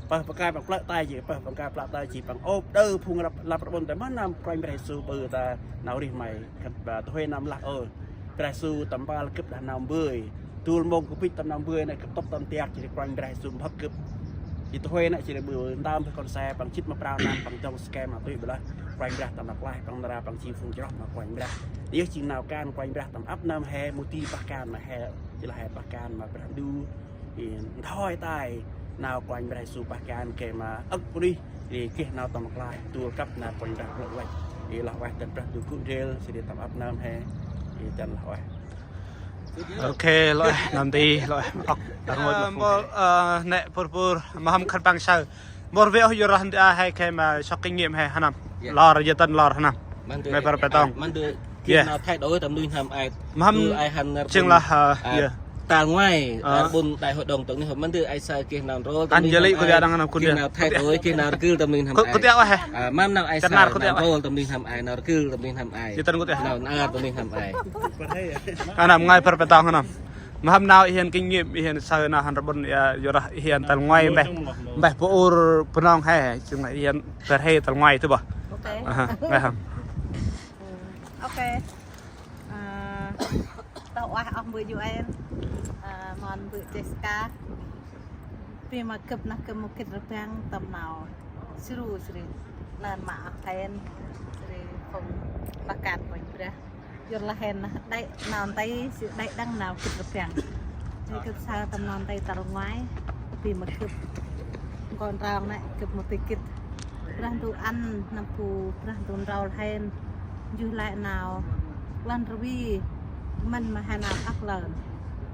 Pơh păng kơi păng plơ̆ tay jêh, pơh păng kơi plơ̆ tay jêh, păng ôp đơ phung lăp, lăp rbŭn ta, ma nơm Kôranh Brah Yêsu ƀư ta nau rêh may. Khân păng tơhuê nơm lah, ơ, Brah Yêsu tâm mpơl gâp đah nau mbơi. Dôl mông gâp bĭch tâm nau mbơi nê, gâp tŭk tâm tiak, jêh ri Kôranh Brah Yêsu mbơh gâp. Jêh tơhuê nê, jêh ri ƀư ntơm bơh kon se, păng jât ma prao năm, păng dŏng skem ma tui bê lah. Kôranh Brah tâm rklaih, păng nra păng jêng phung chroh ma Kôranh Brah. Yơh jêng nau kan Kôranh Brah tâm ăp nơm he, mâu di pah kan ma he, jêh lah he pah kan ma Brah Ndu. Ê, nthoi tay nau Kôranh Brah Yêsu pah kan gay ma âk bunuyh, ê, geh nau tâm rklaih, dôl kăp nau Kôranh Brah plơ̆ văch. I lah ueh dăn Brah Ndu gŭ ndrel, si di tâm ăp nơm he, i dăn lah ueh. Ok, lah ueh, nơm ti, lah ueh, ŏk, đăng ngôch lah. Ơ, mâu, ơ, nĕ pur pur, ma hăm khân păng saơ. Mâu rvê ôh yor rah nti a he khe ma sŏk kinh nghiệm he, hăn năm. Lor, yơ tân lor, hăn năm. Mâu bar pe tong. Mâu thay đổi tâm nuih năm ai. Mhâm chưng lah, ơ, tal ngoai, ơ, ƀon đại hội đồng tổng liên hợp mân tư ai sa kih nau rôl tâm linh hăm ai. Kih nau thay đổi, kih nau rgil tâm linh hăm ai. Kutiak wah he. Mâm nau ai sa nau rôl tâm linh hăm ai, nau rgil tâm linh hăm ai. Nau nar tâm linh hăm ai. Anam ngai per petang anam. Mhâm nau ihen kinh nghiệm, ihen sa nau hăn rbôn ya, yorah ihen tal ngoai mbeh. Mbeh bu ur Bunong he, chưng lah ihen per he tal ngoai tu bah. Ok. Aha, mbeh hăm. Ok. Ơ, tơh ueh oh mbơ̆ Yuan, ơ, mon mbơ̆ Jessica. Bi ma gâp nah gâp mâu gĭt rbăng tâm nau sru sri. Lăn ma oh then sri phung pakan Kôranh Brah. Yor lah hen nah đê̆ nau nti sri đê̆ đăng nau gĭt rbăng. Đê̆ gâp saơ tâm nau nti tal ngoai. Bi ma gâp kon rong nĕ gâp mâu ti gĭt. Brah Ndu ăn nâm bu Brah Ndu nrol hen. Njuh lĕ nau lăn rvi mân ma he nau ăk lơn.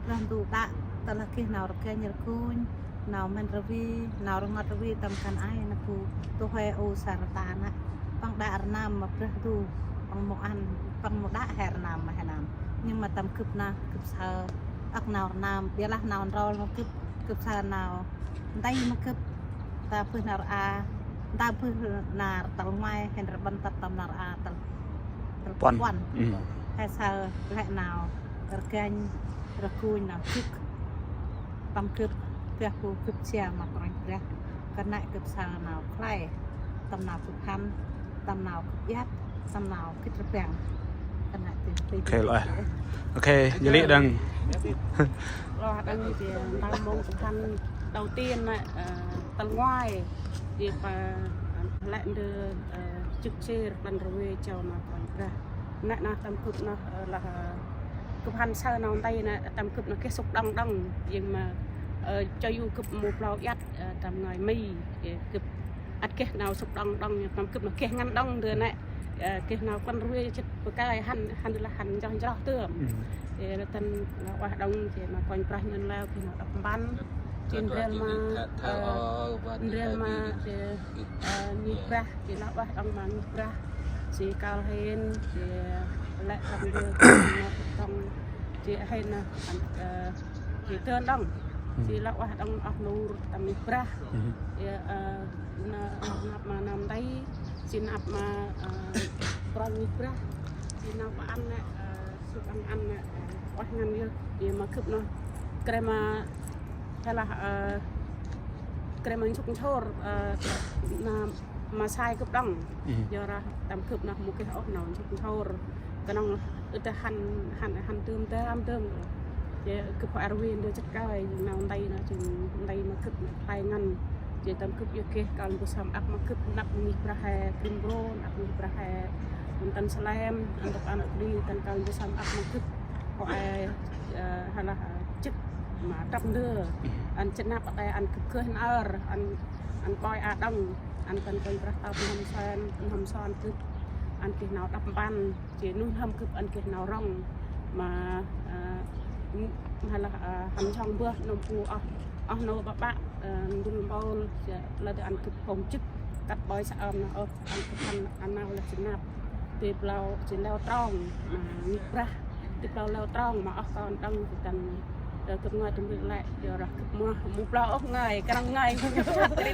Brah Ndu đă tơlah geh nau rganh rgunh, nau mân rvi, nau rngot rvi tâm kan ai nâm bu tu he u sa rta nă. Păng đă rnam ma Brah Ndu, păng mâu ăn, păng mâu đă he rnam ma he nơm. Nhưng ma tâm gâp nă, gâp saơ ăk nau rnam, ƀiălah nau nrol ma gâp, gâp saơ nau nti ma gâp, ta bơh nar a, ta bơh nar tal ngoai, hen rbăn tât tâm nar a, tal, tal puăn. He saơ lĕ nau rganh, rgunh nau jŭk. Tâm gâp, gâp bu gâp sia ma Kôranh Brah. Kơt nĕ gâp saơ nau khlay, tâm nau gâp hăn, tâm nau gâp iăt, tâm nau gĭt rbăng. Kơt nĕ ti. Ok, lah ueh. Ok, jêh lĕ đăng. Lah đăng ti, tâm mông gâp hăn đầu tiên nĕ, ơ, tal ngoai. Ti pa, ơ, lĕ ndơ, ơ, jŭk sir, lăn rvê chau ma Kôranh Brah. Nĕ nah tâm gâp nah, ơ, lah, ơ, gâp hăn saơ nau nti nĕ, tâm gâp nah geh sŭk đŏng đŏng. Jêng ma, ơ, cho yu gâp mâu blau iăt, ơ, tâm ngơi Mi, ơ, gâp ăt geh nau sŭk đŏng đŏng, tâm gâp nah geh ngăn đŏng ndơ nĕ. Ơ, geh nau kăn rvê chit bơkai hăn, hăn lah hăn njroh njroh tơm. Ơ, lah tăn lah ueh đŏng, jêh ma Kôranh Brah nhơn leo, geh nau đăp mpăn. Jêh ndrel ma, ơ, ndrel ma, jêh, ơ, ngih Brah. Jêh lah ueh đŏng ma ngih Brah. Jêh kal hên, jêh lĕ tâm ndơ, jêh ngot tong, jêh hên nă, ơ, jêh dơn đŏng. Jêh lah ueh đŏng oh nur tâm ngih Brah. Jêh, ơ, nă, năp ma nơm nti, jêh năp ma, ơ, kôranh ngih Brah. Jêh năp ma ăn nă, ơ, sŭk ăn ăn nă, ơ, ueh ngăn yơh. Jêh ma gâp nă, kre ma, he lah, ơ, kre ma nsŭk nsôr, ơ, nă, ma sai gâp đŏng. Yor lah tâm gâp nă mâu geh ôh nau nsŭk nsôr. Knŏng ŭch hăn, hăn, hăn dơm, dơm, dơm. Jêh gâp hŏ rvê ndơ jât kơi, nau nti nă, jêng nti ma gâp nă, khlay ngăn. Jêh tâm gâp yơh geh, kăl mbơh sơm ăp ma gâp, năp ngih Brah he, gŭm brôn, ăp ngih Brah he, ăn tăn slem, ăn tăp ăn ăp di, tăn kăl mbơh sơm ăp ma gâp. Hŏ e, ơ, he lah, ơ, jêh, ma trăp ndơ. Ăn jêh năp ăt e, ăn gâp gơh nơr, ăn, ăn ƀoi a đŏng. Ăn tăn Kôranh Brah tâp n'hâm son, n'hâm son gâp, ăn geh nau đăp mpăn, jêh nuih n'hâm gâp ăn geh nau rŏng, ma, ơ, ma lah, ơ, hăn jŏng bơh nơm bu oh, oh nô ƀaƀă, ơ, ndŭl mpôl, jêh lah dê ăn gâp phung jêh, kăt ƀoi sa ơm nă, ôh, ăn gâp hăn, ăn nau lah jêh năp, dê blau, jêh leo trong, ma ngih Brah, dê blau leo trong, ma oh kon đŏng, jêh tăn, ơ, gâp ngơi tâm rĭ lĕ, yor lah gâp mâu, mâu blau ôh ngơi, knŏng ngơi, gâp ngơi, gâp ngơi,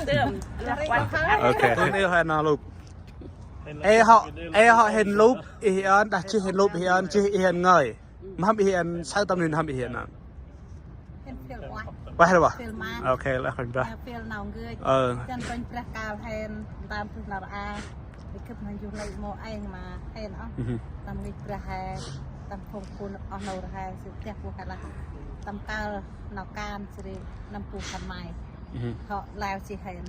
gâp ngơi. Ok. Kon ê hŏ nau lŭp. Ê hŏ, ê hŏ hên lŭp, ih ăn, đah jêh hên lŭp, ih ăn, jêh ih ăn ngơi. Mhâm ih ăn, saơ tâm nuih n'hâm ih ăn. Hên phil ueh. Ueh lah ueh. Phil ma. Ok, lah Kôranh Brah. Ơ, phil nau ngơi. Ơ. Jăn Kôranh Brah kal hên, ntơm bơh nar a. Ih gâp nă njuh lĕ mâu êng ma hên ôh. Tâm ngih Brah he, tâm phung bu oh nô he, sư tiah bu he lah. Tâm kal nau kan sri, nâm bu khân may. Hŏ leo jêh hên.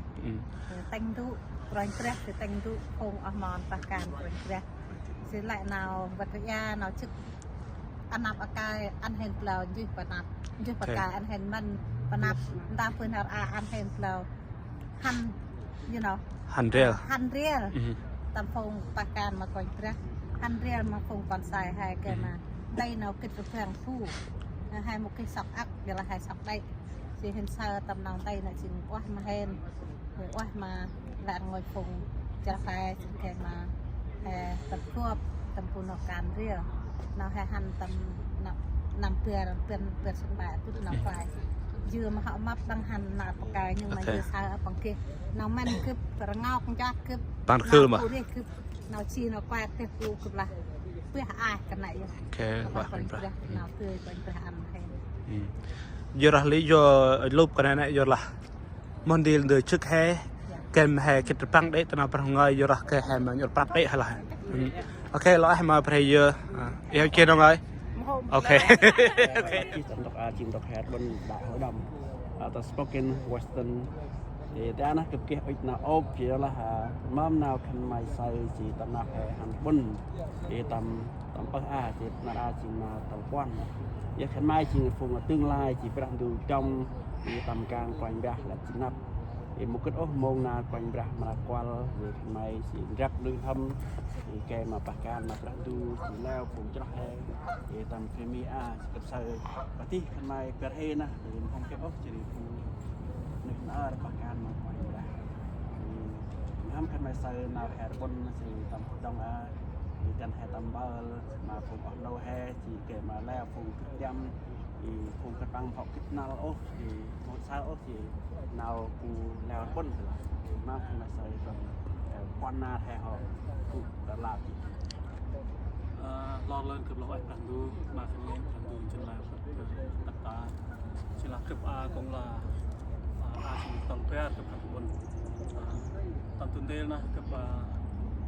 Tĭng dŭ, Kôranh Brah, sư tĭng dŭ, phung oh mon pah kan Kôranh Brah. Sư lĕ nau văt ria, nau jêh. Ăn năp akai, ăn hên blau, njuih pa năp, njuih pa kai, ăn hên mân pa năp, ntơm bơh nar a, ăn hên blau. Hăn, you know. Hăn ndrel. Hăn ndrel. Tâm phung pah kan ma Kôranh Brah, hăn ndrel ma phung kon sai he gay ma. Nti nau gĭt rblang bu. He mâu geh sŏk âk, yorlah he sŏk đê̆. Jêh hên say tâm nau nti nau jêng ueh ma hên. He ueh ma lĕ rngôch phung chroh he, jêng gay ma he tâm gop, tâm bu nau kan ndrel. Nau he hăn tâm nau, năm bar, bar, bar sĭn ba bŭt nau klach. Yơ ma hŏ mâp đăng hăn nar pakao, nhưng ma yơ say ăp păng geh. Nau mĭn gâp, rngok nchot gâp. Păng khưl ma. Nau bu rêh gâp, nau ji nau kuăt gâp, gâp lah. Bơh ah kơt nây yơh. Ok, Kơt nây lah, Kôranh Brah. Brah, nau tơi Kôranh Brah ăn he. Yorlah li yo lôp kơt nây nây yorlah. Mon dil ndơ chŭk he, kem he gĭt rblang đê̆ ta nau prăng ngơi yorlah geh he ma nhŭr prăp đê̆ he lah. Ok, lŏ eh ma Brah yơ. Eo kê nau ngơi. Ok. Jêng ntŭk a, jêng ntŭk he ƀon đah hŏ đăm. Ơ, ta spoken Western. Jêh ta nơh gâp geh ŭch nau ôp, jêh lah, ơ, mâm nau khân may say, jêh tâm nau he hăn ƀon. Jêh tâm, tâm pơh a, jêh nar a, jêng nau tâm puăn. Jêh khân may, jêng phung tương lai, jêh Brah Ndu dŏng, jêh tâm gang Kôranh Brah lĕ jêng năp. Jêh mâu gĭt ôh mông nau Kôranh Brah mra kuăl, jêh khân may, jêh ndrăp nui hăm, jêh gay ma pah kan ma Brah Ndu, jêh leo phung chroh he. Jêh tâm phim mi a, jêh gâp say, padih khân may bar he nơh, jêh mâu geh ôh, jêh ri phung nuyh nar pah kan ma Kôranh Brah. Jêh ngăn khân may say nau he ƀon, jêh tâm dŏng a, jêh dăn he tâm băl, ma phung oh nô he, jêh gay ma leo phung gĭt dăm, jêh phung gĭt păng hŏ gĭt năl ôh, jêh mâu say ôh, jêh nau bu leo ƀon lah. Jêh ma khân may say tâm, ơ, puăn nar he hŏ, bu đa lap jêh. Ơ, lor lơn gâp lŏ ueh Brah Ndu, ma khân may Brah Ndu jêng lah, ơ, tât ta. Jêng lah gâp a kŏng lah, ơ, a jêng tâm bar gâp hăn ƀon. Ơ, tâm tun del nơh gâp, ơ,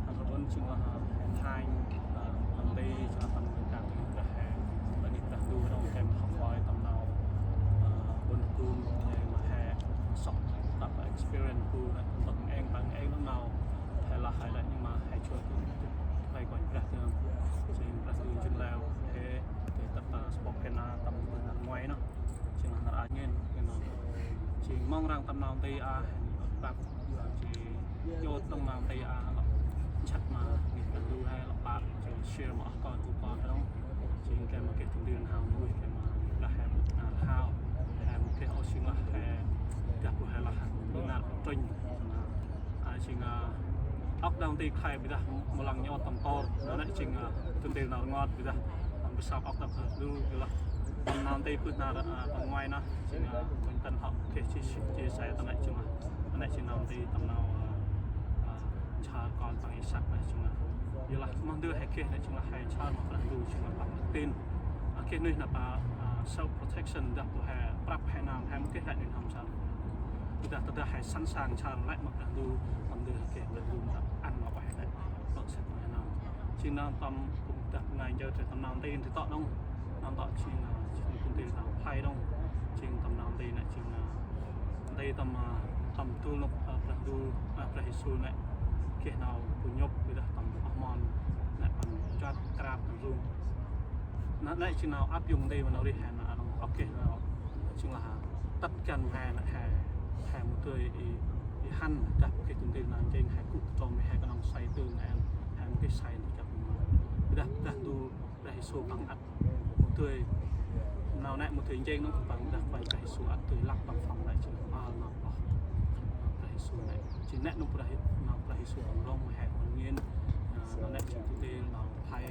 hăn ƀon jêng lah, ơ, he thanh, ơ, tâm ti, jêng lah tâm kan gâp he. Bơh nik Brah Ndu dŏng kem hŏ kơi tâm nau, ơ, ƀon tum, jêh ma he sŏk tăp experience bu nơh, tâm êng păng êng nau. He lah he lah, nhưng ma he joi bu, he Kôranh Brah dơm. Jêng Brah Ndu jêng leo he, jêh tât ta spoken a tâm bơh nar ngoai nơh. Jêng lah nar a ngên, ngên nơh. Jêng mong răng tâm nau nti a, ăt prăp, jêh yot tâm nau nti a, lŏ jăk ma, ngên Brah Ndu he, lŏ păt, jêng share ma oh kon, bu kon he dŏng. Jêng gay ma geh tâm dil nau, nuih gay ma, lah he, nar hao. He mâu geh ôh jêng lah he, dah bu he lah, bu nar trŭnh. A, jêng, ơ, ŏk đăng ti khlay bi dah mâu lăng nhŏt tâm tor, nau nê jêng, ơ, tâm dil nau rngot bi dah, tâm bi săp ŏk đăng ti lu, bi lah. Tâm nau ti bơh nar, ơ, tâm ngoai nơh, jêng, ơ, Kôranh Tân hŏ geh chia, chia sẻ tâm nê jêng, ơ, tâm nê jêng nau ti tâm nau, ơ, ơ, nchar kon păng Isaac nê jêng, ơ, bi lah mâu ndơ he geh nê jêng lah he nchar ma Brah Ndu jêng lah păng tin. Ơ, geh nuih nơh pa, ơ, self protection dah bu he prăp he nơm he mâu geh lĕ nuih nơm sa. Ƀiălah tơdah he sẵn sàng nchar lĕ ma Brah Ndu, tâm dil he geh Brah Ndu mra ăn ma ueh lĕ. Lŏ sĭt ma he nơm. Jêng nơm tâm, dah ngai nchơ tâm nau nti nti tŏ nŏng. Nơm tŏ jêng, ơ, jêng tâm dil nau phlay nŏng. Jêng tâm nau nti nê jêng, ơ, nti tâm, ơ, tâm du nôk, ơ, Brah Ndu, ơ, Brah Yêsu nê. Geh nau bu nhŭp, ƀiălah tâm oh mon nê păng nchuăt krap tâm rung. Nê, nê jêng nau ăp yŭng nti ma nau rêh he nơh, a nŏng ŏk geh nau jêng lah tât găn he nê he, he mâu dơi i, i hăn, dah bu geh tâm dil nau njêng he gŭ tơm he knŏng say tưng en, he mâu geh say ntu jăk ma. Ƀiălah, dah ntu Brah Yêsu păng ăt mâu dơi, nau nê mâu dơi njêng nŏng păng dah Brah Yêsu ăt dơi lăp tâm phŏng nê jêng ăl nau pơh. Brah Yêsu nê, jêng nê nŏng Brah, nau Brah Yêsu păng rŏng he hŏn ngên, nau nê jêng tâm dil nau phlay,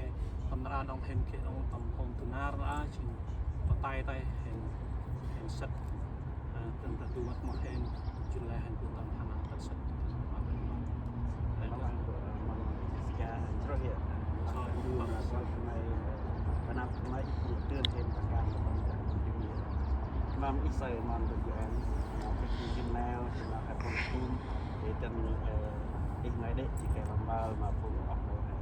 tâm nar a nŏng hên geh nŏng tâm hôm du nar a jêng. Pơtai tay hên, hên sĭt. Ơ, tâm Brah Ndu mât ma hên, jêng lĕ hên bu tâm hăn a tât sĭt. Amen. Lĕ Amen. Jessica, jroh yơh. Jroh. Ndu ma soi khân may, panăp khân may, bu tươn hên păng kan, păng kan, păng kan. Mâm ih say, mâm tơ yu en, mâm kơ jêng neo, jêng neo kơ păng kum, ê, tâm, ơ, ih ngơi đê̆, jêng kơ mâm bal, mâm păng ôh nô hên.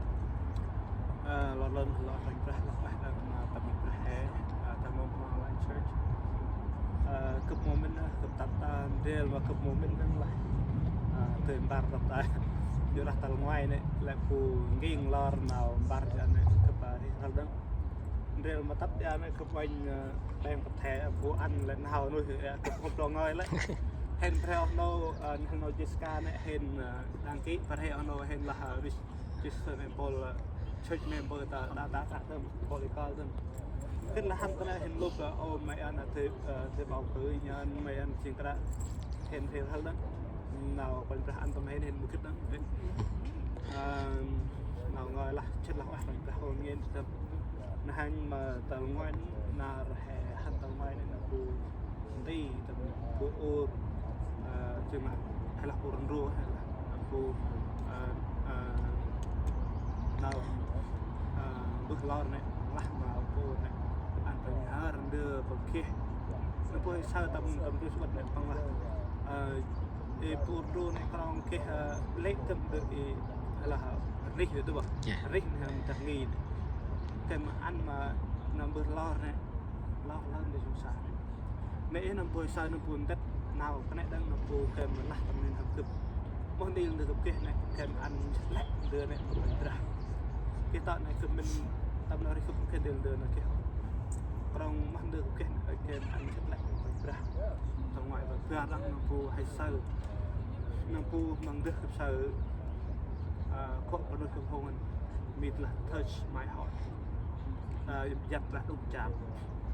Ơ, lor lơn, lor Kôranh Brah, lor Brah, ơ, ma tâm Brah he, ơ, tâm mông online church. Ơ, gâp mâu mĭn, ơ, gâp tât ta ndrel ma gâp mâu mĭn nâng lah. Ơ, tui mbar tât ta. Yorlah tal ngoai nê, lĕ bu nging lor nau mbar jan nê, gâp, ơ, ri tal dâng. Ndrel ma tât jan nê, gâp uănh, ơ, peng pơthe, bu ăn lĕ nau nuih, ơ, gâp mâu plong ngơi lĕ. Hên bre oh nô, ơ, nô Jessica nê hên, ơ, đăng ký, bre oh nô hên lah, ơ, ris-, register nê bol, ơ, church member ta, ta, ta, ta, tâm, bol i kal tâm. Kĭt lah hăn ta nê hên lŭp, ơ, ô, may ăn, ơ, tê, ơ, tê bầu cử, nhờ may ăn jêng kra hên hên hăl đăng. Nau Kôranh Brah ăn tâm hên hên mâu gĭt đăng. Ơ, nau ngơi lah, chĭt lah ueh Kôranh Brah ôn ngên tâm. Nah hên ma tal ngoan, nar he hăn tal ngoan nê nau bu nti tâm bu ur, ơ, jêng ma, he lah bu răng ru, he lah bu, ơ, ơ, nau, ơ, mbơh lor nê, lah ma bu ur nê, ăn tâm nhhar ndơ bu geh. Nê bu he saơ tâm, tâm rus băt nê păng lah, ơ, ê bu ur ru nê krong geh, ơ, lĕ tâm ndơ ê, he lah, rih ndơ bah. Rih nê hăm tăk ngin. Kơt ma ăn ma nau mbơh lor nê, lor lor ndơ sông sa. Nê ê nâm bu saơ nâm bu ntĭt nau kơt nê đăng nâm bu kơt ma lah tâm nê hăm gâp. Moh ntil ndơ gâp geh nê kơt ma ăn lĕ ndơ nê Kôranh Brah. Geh tơ̆ nê gâp mĭn tâm nau rih gâp geh ntil ndơ nê geh. Krong moh ndơ gâp geh nê kơt ma ăn lĕ Kôranh Brah. Tâm ngoai Kôranh Brah đăng nâm bu he saơ. Nâm bu măng dơh gâp saơ. Ơ, kŏ pơnơh gâp hông ngăn. Mĭt lah touch my heart. Ơ, yăt lah đŭk cham.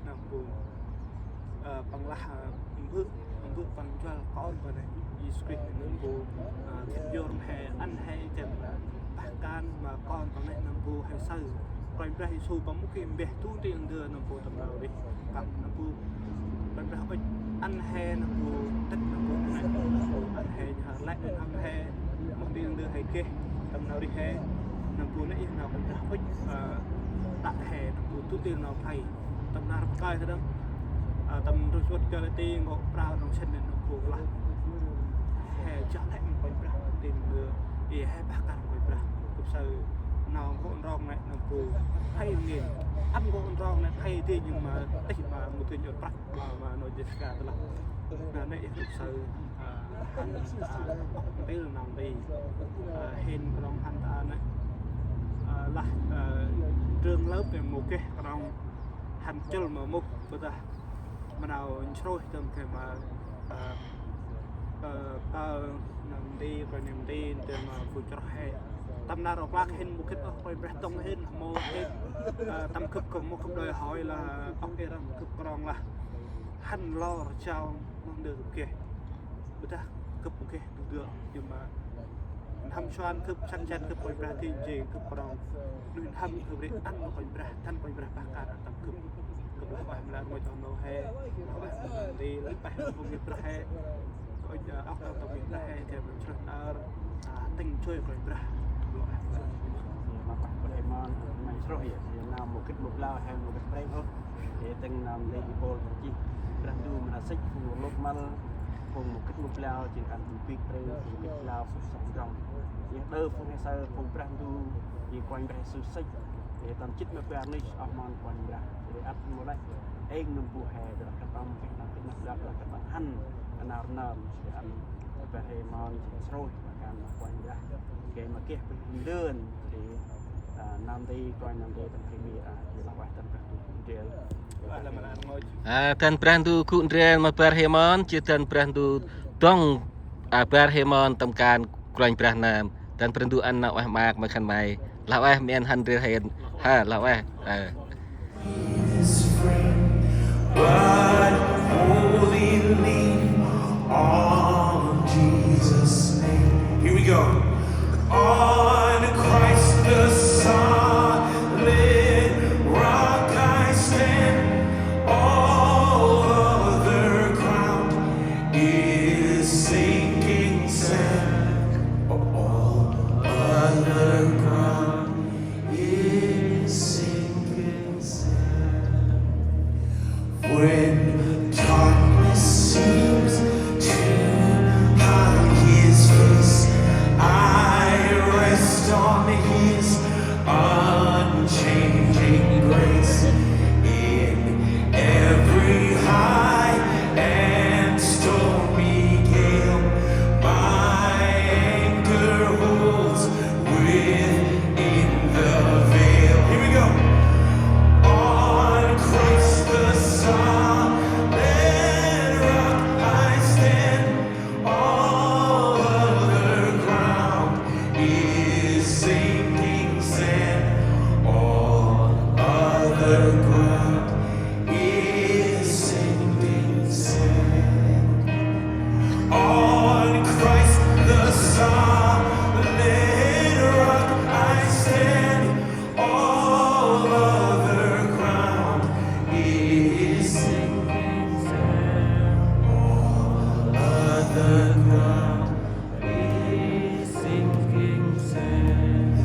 Nâm bu, ơ, păng lah, ơ, mbơ̆, mbơ̆ păng juăl kon păng nê, Yêsu Krist nâm bu, ơ, gĭt yor he, ăn he jan, ơ, pah kan ma kon păng nê nâm bu he saơ. Kôranh Brah Yêsu păng mŭk geh mbeh du ntil ndơ nâm bu tâm nau rih. Păng nâm bu Kôranh Brah ŭch ăn he nâm bu ntĭt nâm bu nê. Ăn he nhhar lĕ nâm he, moh ntil ndơ he geh tâm nau rih he. Nâm bu nê ih nau Kôranh Brah ŭch, ơ, đă he nâm bu du ntil nau khlay. Tâm nar bơh kơi ta đăng. Ơ, tâm rus băt Galati ngŏ prao rŏng sĭn nê nâm bu lah. He jăk lĕ nâm Kôranh Brah, ntil ndơ, ê he pah kan Kôranh Brah. Gâp saơ nau ngŏ ndrŏng nê nâm bu khlay ngên. Ăn ngŏ ndrŏng nê khlay dê, nhưng ma tih ma mâu thuẫn yor prăk ma, ma nô Jessica ta lah. Nê nê ih gâp saơ, ơ, hăn ta, ơ, ntil nau nti. Ơ, hên krong hăn ta nê. Ơ, lah, ơ, trường lớp nê mâu geh krong hăn chŭl ma mŭk, ƀiălah ma nau nsrôih tâm geh ma, ơ, ơ, kơl nau nti, kơl nau nti, tâm ma bu chroh he. Tâm nar ôk lah hên mâu gĭt ôh, Kôranh Brah tŏng hên, mâu hên, ơ, tâm gâp gâp mâu gâp đòi hỏi lah, ôk ê răm gâp krong lah. Hăn lor jao, moh ndơ gâp geh. Ƀiălah gâp mâu geh du dơ̆, nhưng ma n'hâm suan gâp, săn săn gâp Kôranh Brah, tĭng jêng gâp krong nuih n'hâm gâp ri ăn ma Kôranh Brah, tăn Kôranh Brah pah kan tâm gâp. Gâp lah ueh ma lĕ rngôch oh nô he, lah ueh ma nti, lah ueh ma phung mĭt Brah he. Kôranh, ơ, ŏk tâm mĭt Brah he, gay ma srôih nơr, ơ, tĭng joi Kôranh Brah. Lah ueh ma lĕ rngôch oh nô he, mâu gĭt mâu blao he, mâu gĭt prêng ôh. Ê tĭng nơm lĕ i Pôl ta chih. Brah Ndu mra sĭch phung lôk măl, phung mâu gĭt mâu blao, jêng ăn phung bĭk prêng, phung gĭt blao, phung săk ndrŏng. Ê đơ phung he saơ, phung Brah Ndu, ê Kôranh Brah Yêsu sĭch. Ê tâm jât ma bar nuyh, oh mon Kôranh Brah. Ê ăt mâu lĕ, êng nâm bu he, ƀiălah kơt tâm, kơt tâm, kơt tâm hăn, nau rnơm, ê ăn, bar he mon, jêng srôih, ma kan ma Kôranh Brah. Gay ma geh, ƀiălah ndơn, ê, ơ, nơm nti, Kôranh nơm nti, tâm gay mi, ơ, ê lah ueh tâm Brah Ndu gŭ ndrel. Ơ, dăn Brah Ndu gŭ ndrel ma bar he mon, jêh dăn Brah Ndu dŏng, ơ, bar he mon tâm kan Kôranh Brah nơm. Dăn Brah Ndu ăn nau ueh maak ma khân may. Lah ueh mĭn hăn ndrel hên. Ha, lah ueh. Ơ. His friend, but wholly lean on Jesus' name. Here we go. On Christ the solid rock I stand. All other ground is sinking sand. All other ground is sinking sand. When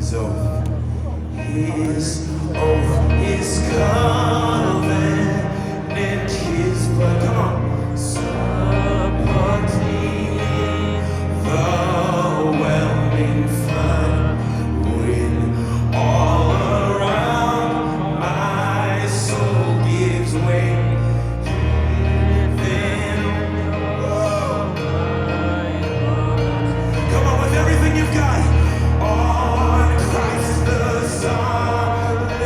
So, his oath, his covenant, his blood. Come on. Supporting the whelming flood, when all around my soul gives way. Come on, with everything you've got. On Christ the solid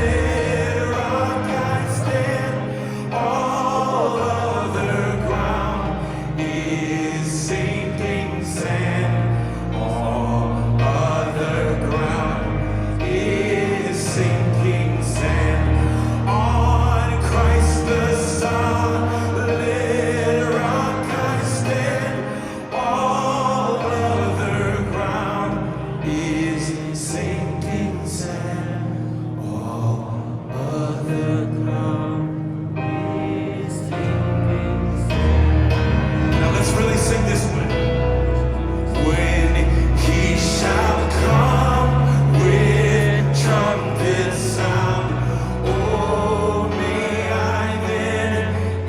rock I stand. All other ground is sinking sand. All other ground is sinking sand. On Christ the solid rock I stand. All other ground is sinking sand. All other ground is sinking sand. Now let's really sing this one. When he shall come with trumpet sound, oh, may I then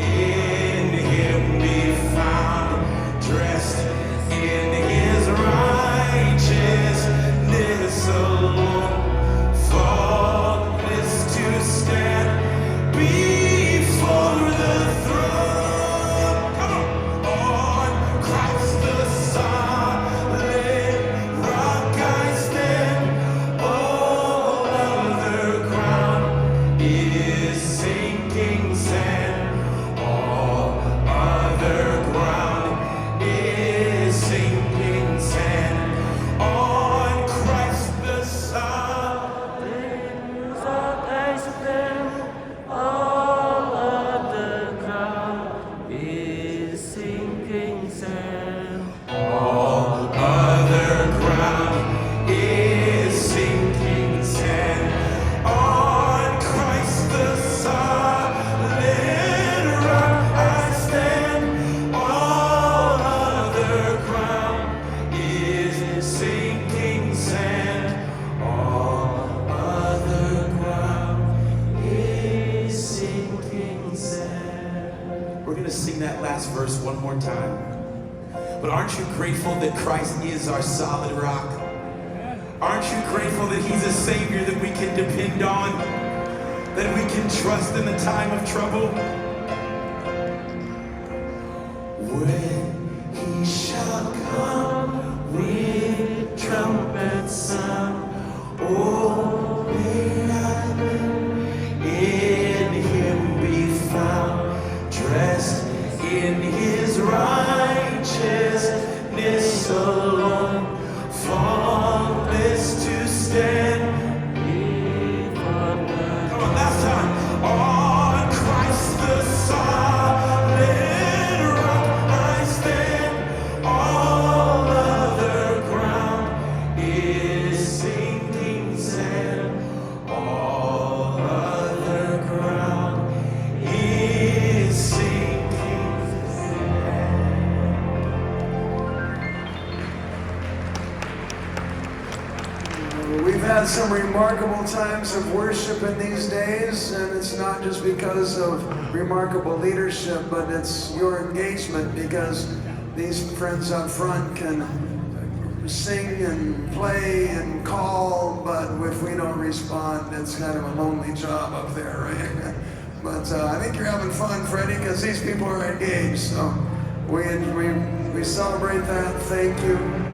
in him be found, dressed in his righteousness alone, faultless to stand before the throne. Come on. On Christ the solid rock I stand. All other ground is sinking sand. All other ground is sinking sand. On Christ the solid rock I stand. All other ground is sinking sand. All other ground is sinking sand. On Christ the solid rock I stand. All other ground is sinking sand. All other ground is sinking sand. We're gonna sing that last verse one more time. But aren't you grateful that Christ is our solid rock? Aren't you grateful that he's a Savior that we can depend on, that we can trust in the time of trouble? When he shall come with trumpet sound, oh, may I in him be found, dressed in his righteousness alone, faultless to stand. Come on, last time. On Christ the solid rock I stand. All other ground is sinking sand. All other ground is sinking sand. We've had some remarkable times of worship in these days, and it's not just because of remarkable leadership, but it's your engagement, because these friends up front can sing and play and call, but if we don't respond, it's kind of a lonely job up there, right? But uh, I think you're having fun, Freddie, because these people are engaged. So we, we, we celebrate that. Thank you.